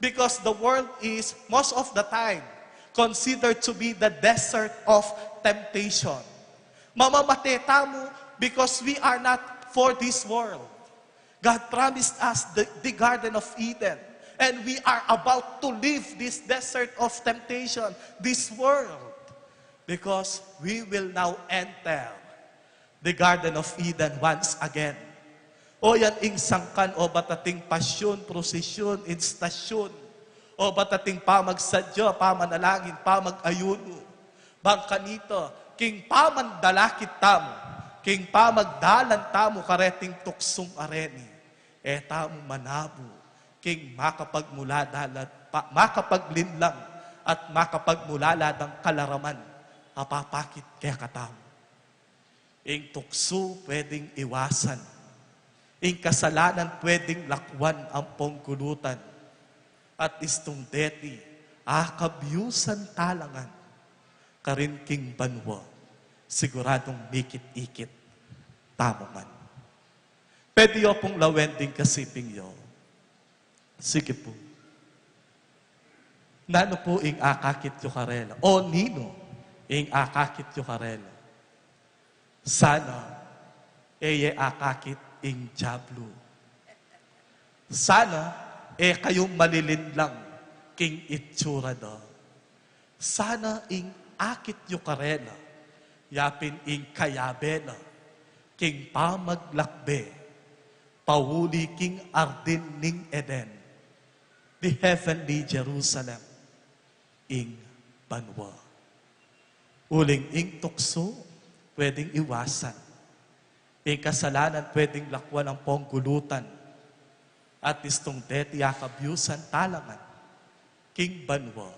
Because the world is, most of the time, considered to be the desert of temptation. Mamamate tamu because we are not for this world. God promised us the, the Garden of Eden, and we are about to leave this desert of temptation, this world, because we will now enter the Garden of Eden once again. O yan ing sangkan, o batating pasyun, prosesyun, istasyun, o batating pamagsadya, pamanalangin, pamag-ayunu. Bang kanita, king pamandalakit tamu, king pamagdalan tamu kareting tuksung areni, e tamu manabu king makapagmuladalat, pa, makapaglinlang at makapagmulaladang kalaraman a papakit kekatamu. Ing tuksu pwedeng iwasan. Ing kasalanan pwedeng lakwan ampong gulutan. At istung deti, akabyusan talangan. Karin king banua, siguradung mikit-ikit tamu man. Pwede yu pung lawen ding kasiping yu. Sige pu. Nanu pu ing akakit yu karela? O ninu ing akakit yu karela? Sana e ye akakit ing Diablu. Sana e kayu malilinlang king itsura da. Sana ing akit yu karela, yapin ing kayabe na king pamaglakbe pauli king ardin ning Eden. the heavenly Jerusalem, ing banua. Uling ing tuksu, pwedeng iwasan. Ing kasalanan pwedeng lakwan ampong gulutan. At istung deti akabyusan talangan, king banua,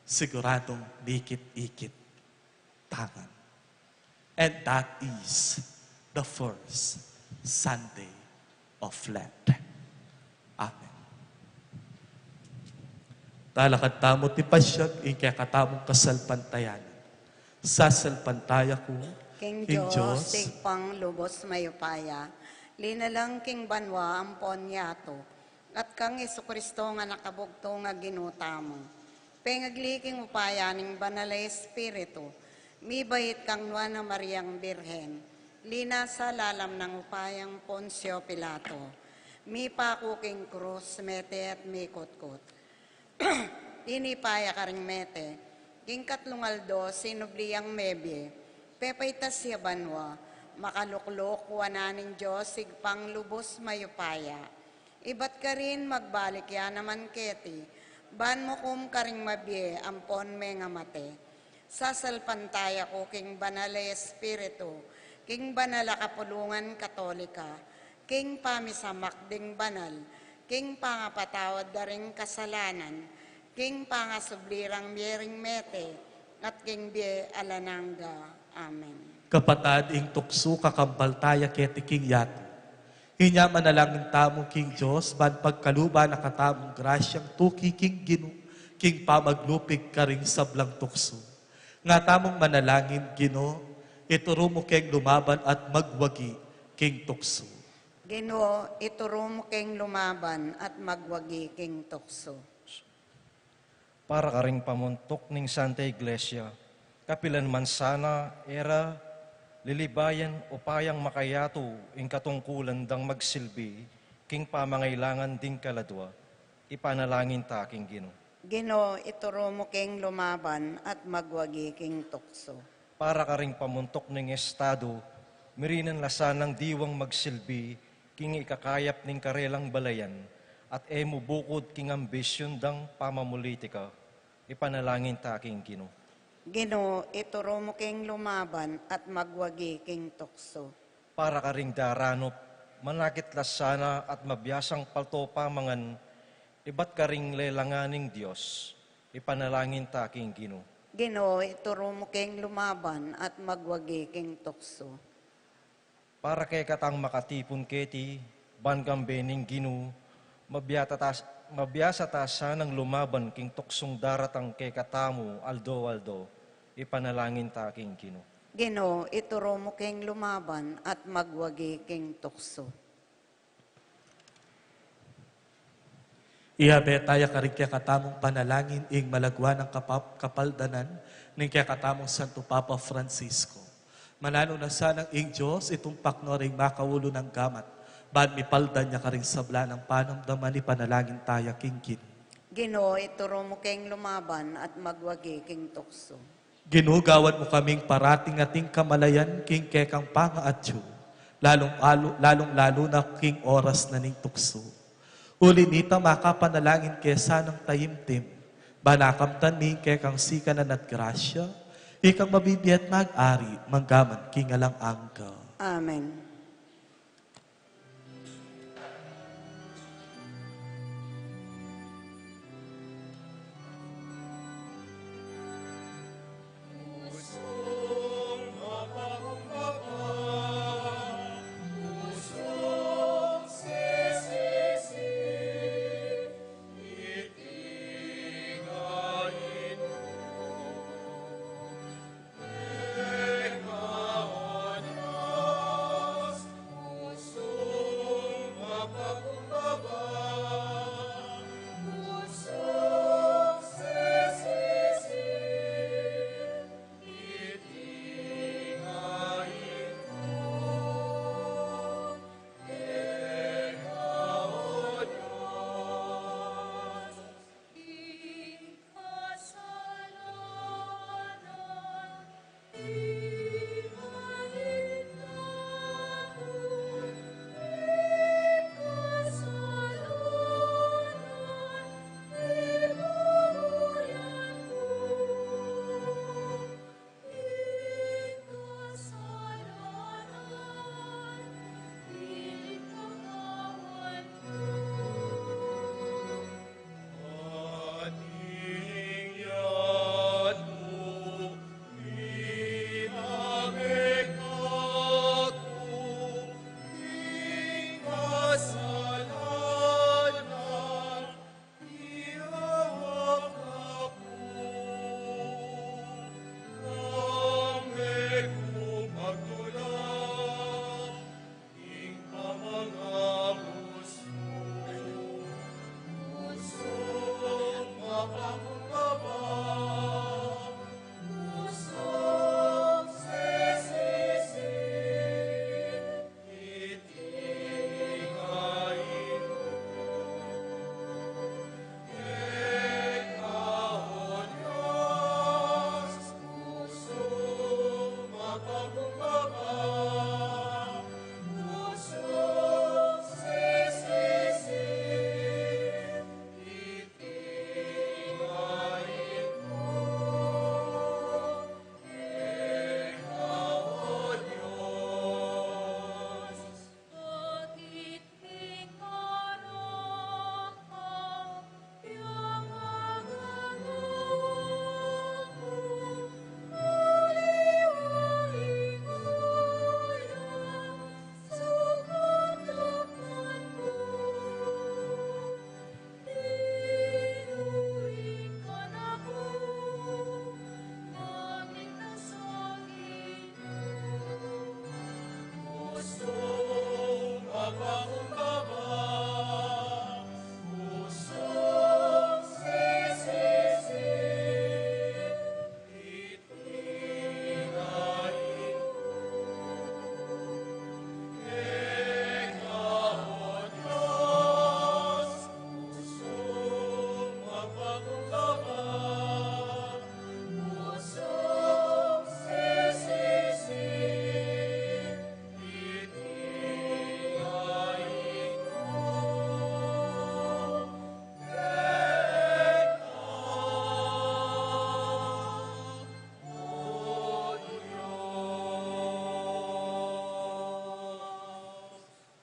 siguradong mikit-ikit tangan. And that is the first Sunday of Lent. Amen. Talakad tamu tipasyag ing kekatamung kasalpantayanan. Sasalpantaya ku king Dios, Ibpang lubos mayupaya, linalang king banua ampon yatu, at kang Jesucristo nga Anak a bugtung a Ginu tamu. Pengagli king upaya ning Banal a Espiritu, mibait kang Nuan a Mariang Birhen, linasa lalam nang upayang Poncio Pilato, mipaku king krus, mete at mikutkut. Tinipa ya karing mete, king katlung aldo sinubli yang mebie, pepaitas ya banua, makalukluk wanan ning Dios Ibpang lubos mayupaya. Ibat karin magbalik ya naman keti, ban mukum karing mabie ampon mengamate. Sasalpantaya ku king Banal a Espiritu, king banal a kapulungan Katolika, king pamisamak ding banal, king pangapatawad da ring kasalanan, king pangasubli rang mie ring mete, at king bie alang angga. Amen. Kapatad, ing tuksu kakambal taya keti king yatu. Inya manalangin tamu king Dios, ban pagkaluban na katamung grasyang tuki king Ginu, king pamaglupig karing sablang tuksu. Nga tamung manalangin, Ginu, ituru mu keng lumaban at magwagi king tuksu. Ginu, ituru mu keng lumaban at magwagi king tuksu. Para karing pamuntuk ning Santa Iglesia, kapilan man sana e ra lilibayan upayang makayatu ing katungkulan dang magsilbi king pamangailangan ding kaladua, ipanalangin ta king Ginu. Ginu, ituru mu keng lumaban at magwagi king tuksu. Para karing pamuntuk ning estadu, mirinan la sanang diwang magsilbi king ikakayap ning karelang balayan, at e mu bukud king ambisyun dang pamamulitika, ipanalangin ta king Ginu. Ginu, ituru mu keng lumaban at magwagi king tuksu. Para karing daranup, manakit la sana at mabiasang palto pamangan, ibat karing lelangan ning Dios, ipanalangin ta king Ginu. Ginu, ituru mu keng lumaban at magwagi king tuksu. Para kekatang makatipun keti, ban kambe ning Ginu, mabiasa ta, mabiasa ta sanang lumaban king tuksung daratang kekatamu aldo-aldo, ipanalangin ta king Ginu. Ginu, ituru mu keng lumaban at magwagi king tuksu. Iyabe taya karing kekatamung panalangin ing malagwa nang kapap-, kapaldanan ning kekatamung Santo Papa Francisco. Mananu na sanang ing Dios itumpak no ring makaulu nang gamat, ban mipaldan ya karing sabla nang panamdaman, ipanalangin taya king Ginu. Ginu, ituru mu keng lumaban at magwagi king tuksu. Ginu, gawan mu kaming parating ating kamalayan king kekang pangaatyu, lalung alu-, lalung-lalu na king oras na ning tuksu. Uli nita makapanalangin ke sanang taimtim, ban akamtan mi ing kekang sikanan at grasya, ikang mabibie at mag-ari, manggaman king alang angga. Amen.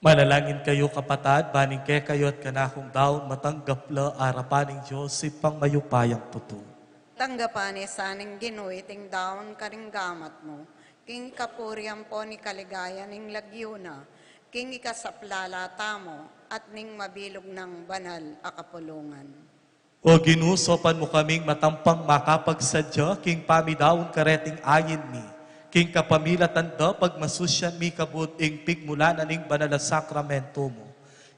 Manalangin kayu, kapatad, ban ing kekayu at kanakung daun matanggap la arapan ning Dios, Ibpang mayupayang tutu. Tanggapan ne sa ning Ginu iting daun karing gamat mu, king kapurian ampon kaligayan ning lagyu na, king ikasaplala tamu at ning mabilug nang banal a kapulungan. O Ginu, saupan mu kaming matampang makapagsadya king pamidaun kareting ayin mi, king kapamilatan da pagmasusyan mi kabud ing pigmulanan ning banal a sakramentu mu.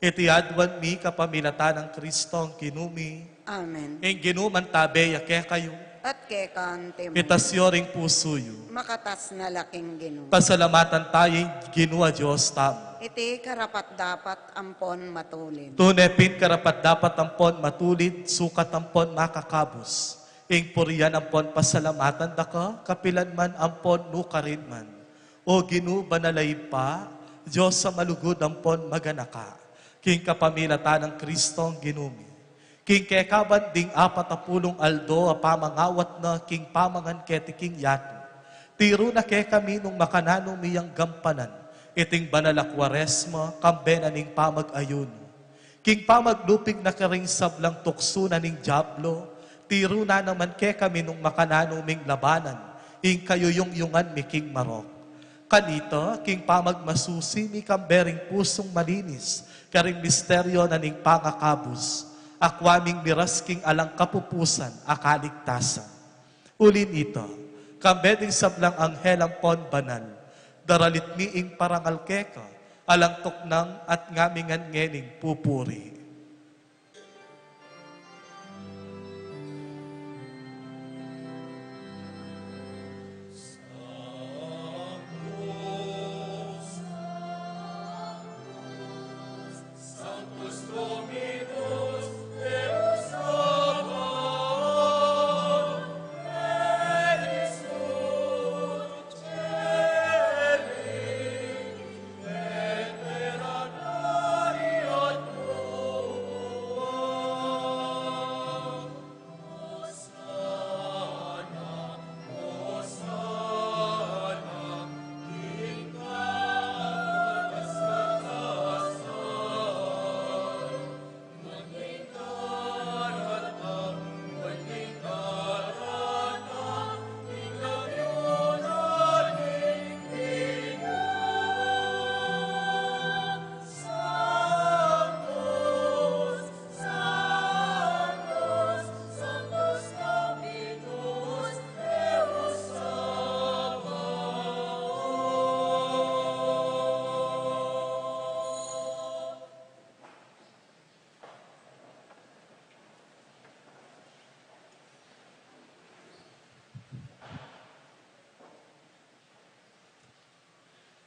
Iti aduan mi kapamilatan nang Kristong Ginu mi. Amen. Ing Ginu mantabe ya kekayu. At keka antimu. Itas yu ring pusu yu. Makatas na la king Ginu. Pasalamatan taya ing Ginu a Dios tamu. Iti karapat-dapat ampon matulid. Tune pin karapat-dapat ampon matulid, sukat ampon makakabus, ing purian ampon pasalamatan da ka, kapilan man ampon nukarin man. O Ginu, banal a Ibpa, Dios a malugud ampon maganaka, king kapamilatan nang Kristong Ginu mi. King kekaban ding apat a pulung aldo a pamangawat na king pamangan keti king yatu, tiru na kekami nung makananu mi yang gampanan iting banal a Kuaresma, kambe na ning pamag-ayunu. King pamaglupig na karing sablang tuksu na ning Diablo, tiru na naman kekami nung makananu ming labanan ing kayuyungyungan mi king marok. Kanita, king pamagmasusi mi kambe ring pusung malinis karing misteryo na ning pangakabus, akua ming miras king alang kapupusan a kaligtasan. Uli nita, kambe ding sablang anghel ampon banal, daralit mi ing parangal keka, alang tuknang at ngamingan ngening pupuri.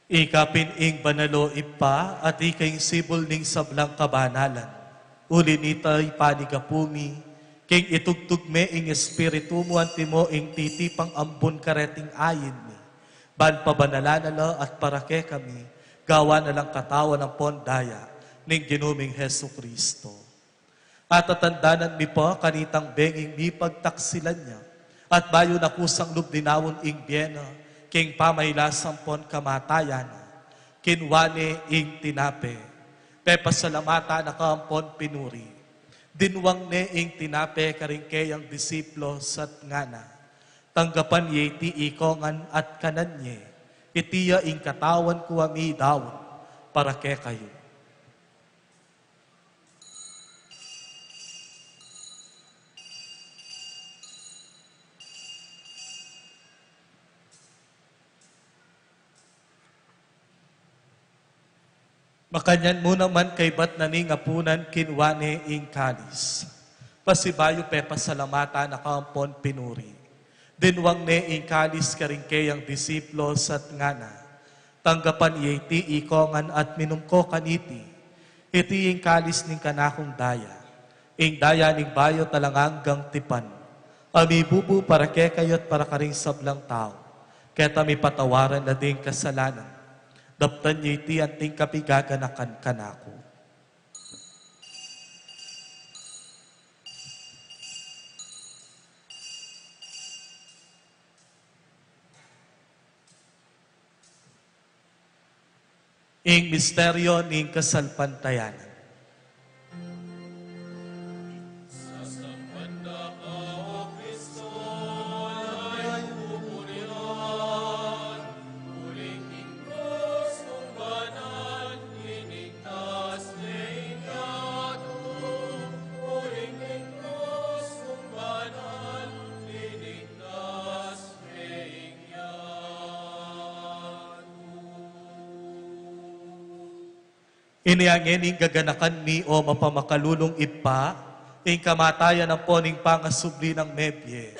Ika pin ing banal, o Ibpa, at ika ing sibul ning sablang kabanalan. Uli nita, ipanigapu mi king itugtug me ing Espiritu mu antimo ing titipang ambun kareting ayin mi, ban pabanalan na la at para kekami gawan na lang katawan ampon daya ning Ginu ming Jesucristo. At tatandanan mi pa kanitang benging mipagtaksilan ya, at bayu na kusang lub dinaun ing bie na king pamailas ampon kamatayan na, kinua ne ing tinape, pepasalamatan na ka ampon pinuri, dinwang ne ing tinape karing keyang disipulus at ngana: Tanggapan ye iti ikongan at kanan ye, iti ya ing katawan ku a midaun para kekayu. Makanyan mu naman kaybat na ning apunan, kinua ne ing kalis, pasibayu pepasalamatan na ka ampon pinuri, dinwang ne ing kalis karing keyang disipulus at ngana: Tanggapan ye iti ikongan at minum ko kaniti, iti ing kalis ning kanakung daya, ing daya ning bayu at alang anggang tipan, a mibubu para kekayu at para karing sablang tau, keta mipatawaran na ding kasalanan. Daptan ye iti anting kapigaganakan kanaku. Ing misteryo ning kasalpantayanan. Sasamban da ka, O Kristo, layu purian, uling king krus mung banal, linigtas me ing yatu, uling king krus mung banal, linigtas me ing yatu. Inya ngeni gaganakan mi, o mapamakalulung Ibpa, ing kamatayan ampon ing pangasubli nang mebie.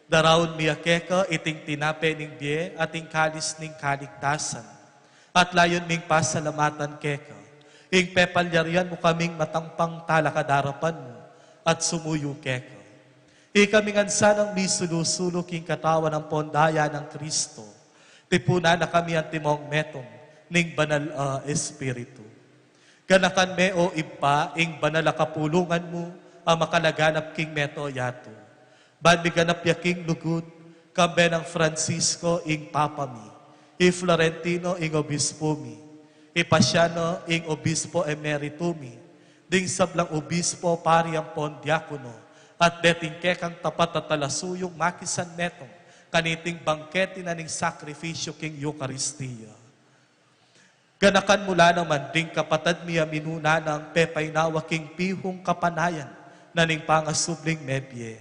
Daraun mi ya keka iting tinape ning bie at ing kalis ning kaligtasan. At layun ming pasalamatan keka ing pepalyarian mu kaming matampang talakad king arapan mu at sumuyu keka. Ikami ngan sanang misulu-sulu king katawan ampon daya nang Kristo, tipunan na kami antimong metung ning Banal a Espiritu. Ganakan me, O Ibpa, ing banal a kapulungan mu a makalaganap king mabilug a yatu. Ban miganap ya king lugud, kambe nang Francisco ing Papa mi, i Florentino ing Obispo mi, i Paciano ing Obispo Emerito mi, ding sablang obispo, pari ampon diakono, at deting kekang tapat a talasuyung makisanmetung kaniting bangkete na ning sakrifisyu king Eukaristia. Ganakan mu la naman ding kapatad mi a minuna nang pepainawa king pihung kapanayan na ning pangasubling mebie.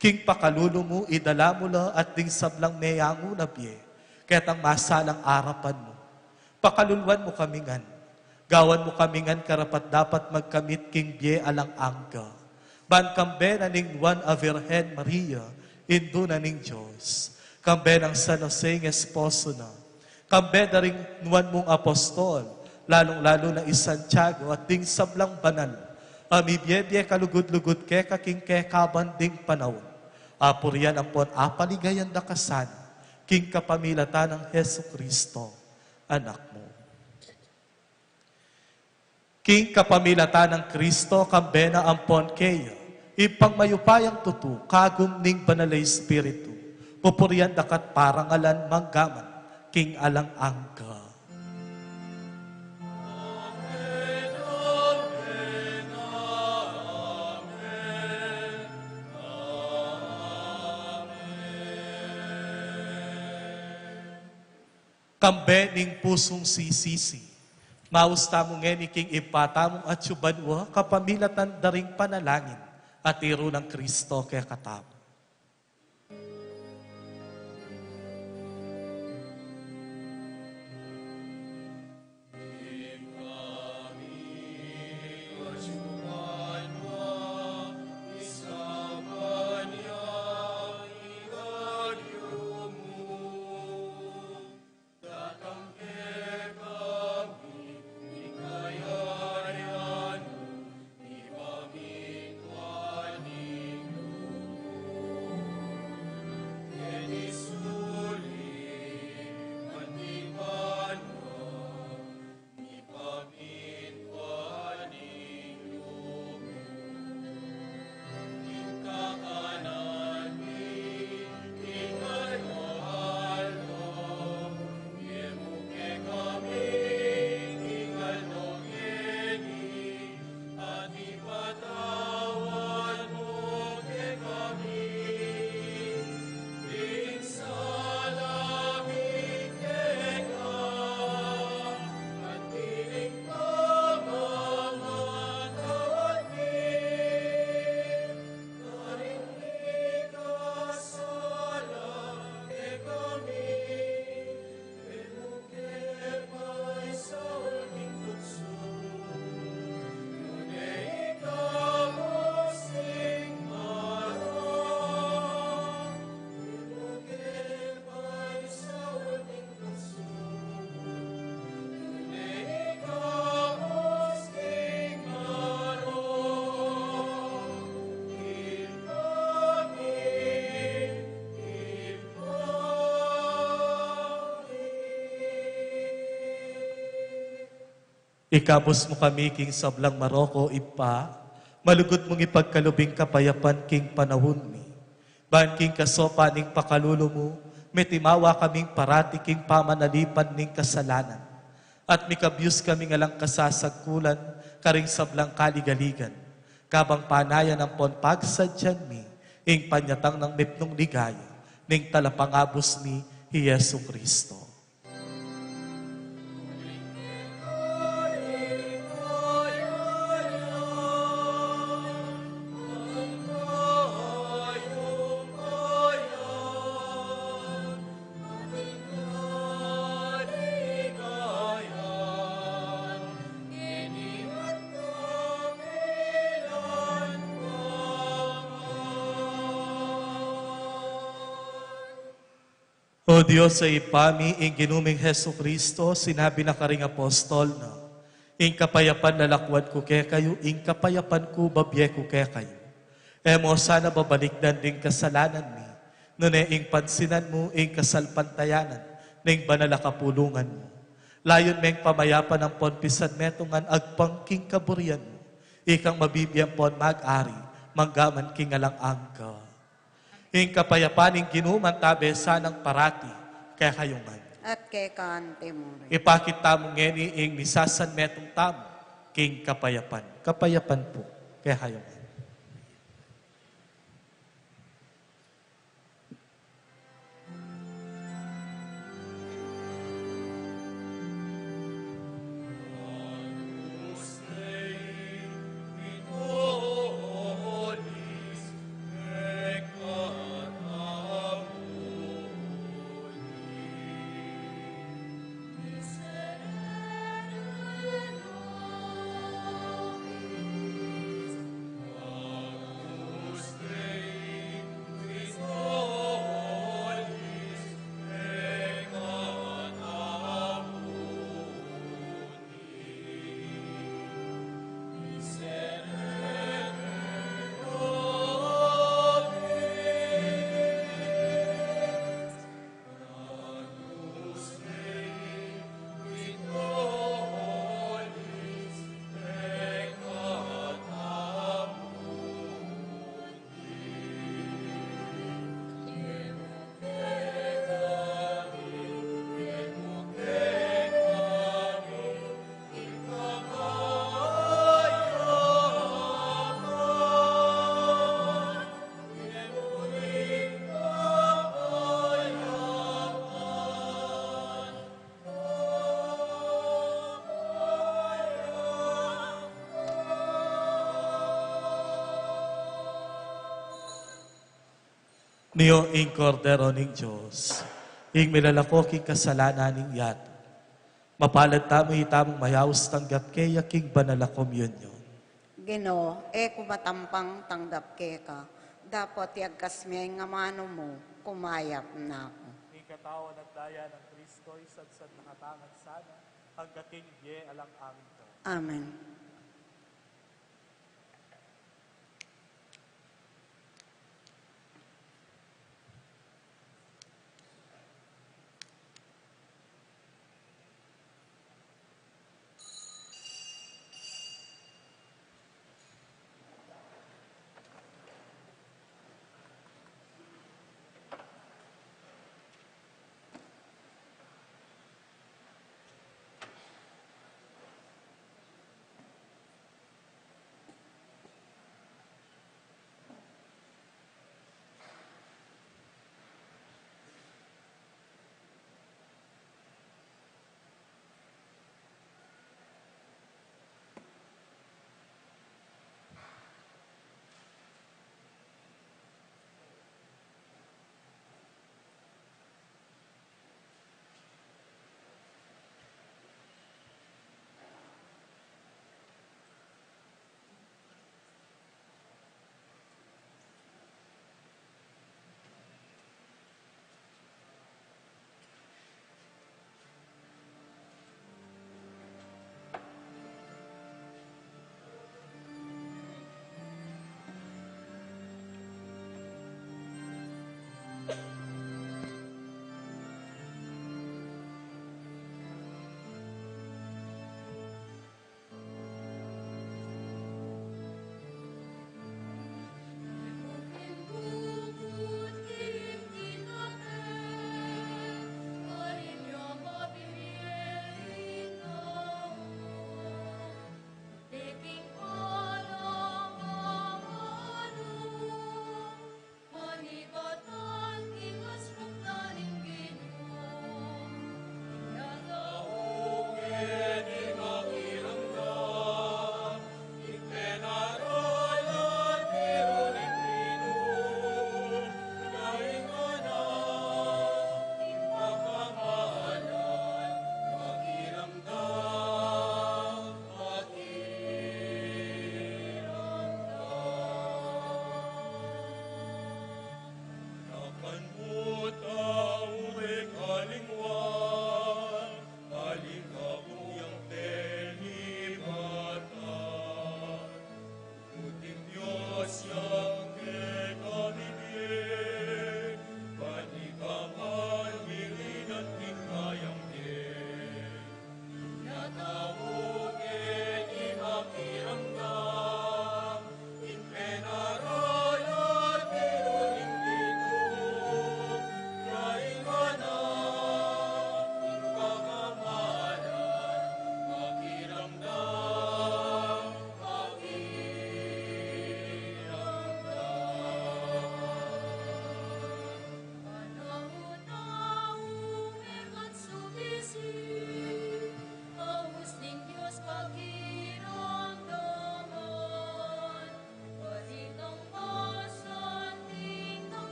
King pakalulu mu, idala mu la at ding sablang meyangu na bie ketang masalang arapan mu. Pakaluluan mu kami ngan. Gawan mu kami ngan karapat-dapat magkamit king bie alang angga. Ban kambe na ning Nuan a Virgen Maria, Indu na ning Dios, kambe nang San Jose ing esposo na, kambe da ring nuan mung apostol, lalung-lalu na i Santiago at ding sablang banal a mibie-bie kalugud-lugud keka king kekaban ding panaun, apurian ampon apaligayan da ka sana king kapamilatan nang Jesucristo, Anak mu. King kapamilatan nang Kristo, kambe na ampon keya, Ibpang mayupayang tutu, kagum ning Banal a Espiritu, pupurian da ka't parangalan mangga man king alang angga. Kambe ning pusung sisisi, maus tamu ngeni king Ibpa tamung atsu banua kapamilatan da ring panalangin a tiru nang Kristo kekatamu. Ikabus mu kami king sablang marok, O Ibpa, malugud mung ipagkalub ing kapayapan king panaun mi. Ban king kasopan ning pakalulu mu, mitimawa kaming parati king pamanalipan ning kasalanan. At mikabyus kami ngan lang kasasagkulan karing sablang kaligaligan, kabang panayan ampon pagsadyan mi ing panyatang nang mipnung ligaya ning Talapangabus mi, i Jesu Cristo. O Dios a Ibpa mi, ing Ginu ming Jesucristo, sinabi na karing apostol na, "Ing kapayapan lalakwan ku kekayu, ing kapayapan ku babie ku kekayu." E mu sana babalikdan ding kasalanan mi, nune ing pansinan mu ing kasalpantayanan ning banal a kapulungan mu. Layun meng pamayapan ampon pisanmetungan agpang king kaburian mu, ikang mabibie ampon mag-ari manggaman king alang angga. Ing kapayapan ning Ginu mantabe sanang parati kekayu ngan. At keka mu rin. Ipakit tamu ngeni ing misasanmetung tamu king kapayapan. Kapayapan pu kekayu ngan. Nio ing Kordero ning Dios, ing milalako king kasalanan ning yatu. Mapalad tamu itamung mayaus tanggap keya king banal a komunyon. Ginu, e ku matampang tanggap keka, dapot iyagkas me ing amanu mu, kumayap na ku. Ing katawan at daya nang Kristo, isadsad na katamu ngan sana, angga king bie alang angga. Amen.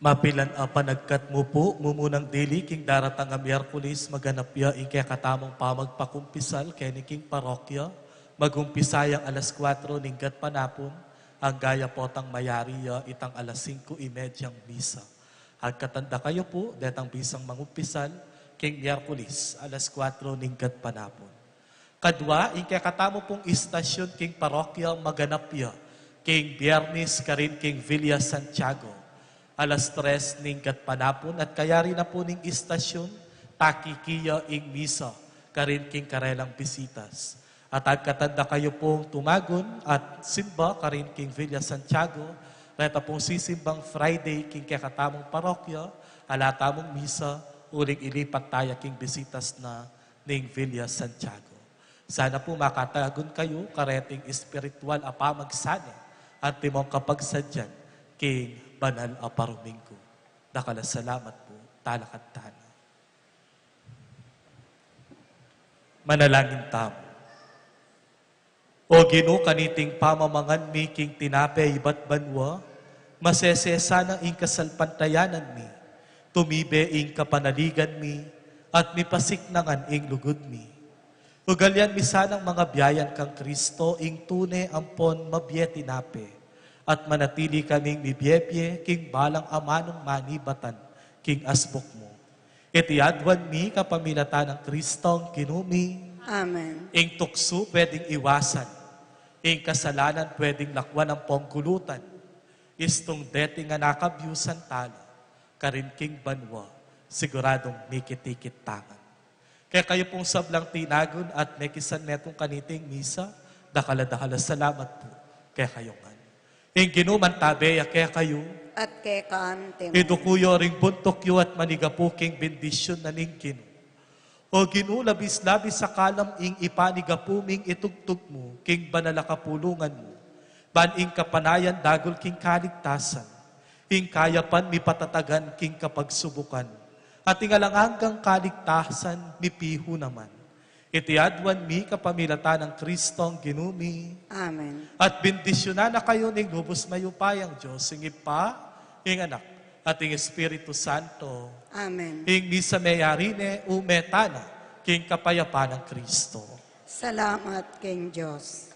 Mapilan a panagkat mu pu, mumunang dili king daratang a Miyerkules, maganap ya ing kekatamung pamagpakumpisal keni king parokya, magumpisa yang alas kuatro ning gatpanapun, angga ya potang mayari ya itang alas singko y medyang misa. Agkatan da kayu pu detang misang mangumpisal king Miyerkules, alas kuatro ning gatpanapun. Kadua, ing kekatamu pung istasyun king parokya, maganap ya king Biernes karin king Villa Santiago. Alas tres ning gatpanapun at kayari na pu ning istasyun, takiki ya ing misa karin king karelang bisitas. At agkatan da kayu pung tumagun at simba karin king Villa Santiago, reta pung sisimbang Friday king kekatamung parokya, ala tamung misa, uling ilipat taya king bisitas na ning Villa Santiago. Sana pu makatagun kayu kareting espiritual a pamagsane antimong kapagsadyan king banal a paruminggu. Dakal a salamat pu, talakad tana. Manalangin tamu. O Ginu, kaniting pamamangan mi king tinape ibat banua, masese sana ing kasalpantayanan mi, tumibe ing kapanaligan mi, at mipasiknangan ing lugud mi. Ugalian mi sanang mangabiayan kang Kristo, ing tune ampon mabie tinape, at manatili kaming mibie-bie king balang amanung manibatan king asbuk mu. Iti aduan mi kapamilatan nang Kristong Ginu mi. Amen. Ing tuksu pwedeng iwasan, ing kasalanan pwedeng lakwan ampong gulutan, istung deti ngan akabyusan tala, karin king banua, siguradung mikit-ikit tangan. Kekayu pung sablang tinagun at mekisan metung kaniting misa, dakal a dakal a salamat pu kekayu ngan. Ing Ginu mantabe ya kekayu. At keka mu rin. Iduku yu ring buntuk yu at manigapu king bendisyun na ning Ginu. O Ginu, labis-labis a kalam ing ipanigapu ming itugtug mu king banal a kapulungan mu, ban ing kapanayan dagul king kaligtasan, ing kayapan mipatatagan king kapagsubukan, at ing alang anggang kaligtasan mipihu naman. Iti aduan mi kapamilatan nang Kristong Ginu mi. Amen. At bendisyunan na kayu ning lubus mayupayang Dios, ing Ibpa, ing Anak, at ing Espiritu Santo. Amen. Ing misa meyari ne, ume tana king kapayapan nang Kristo. Salamat king Dios.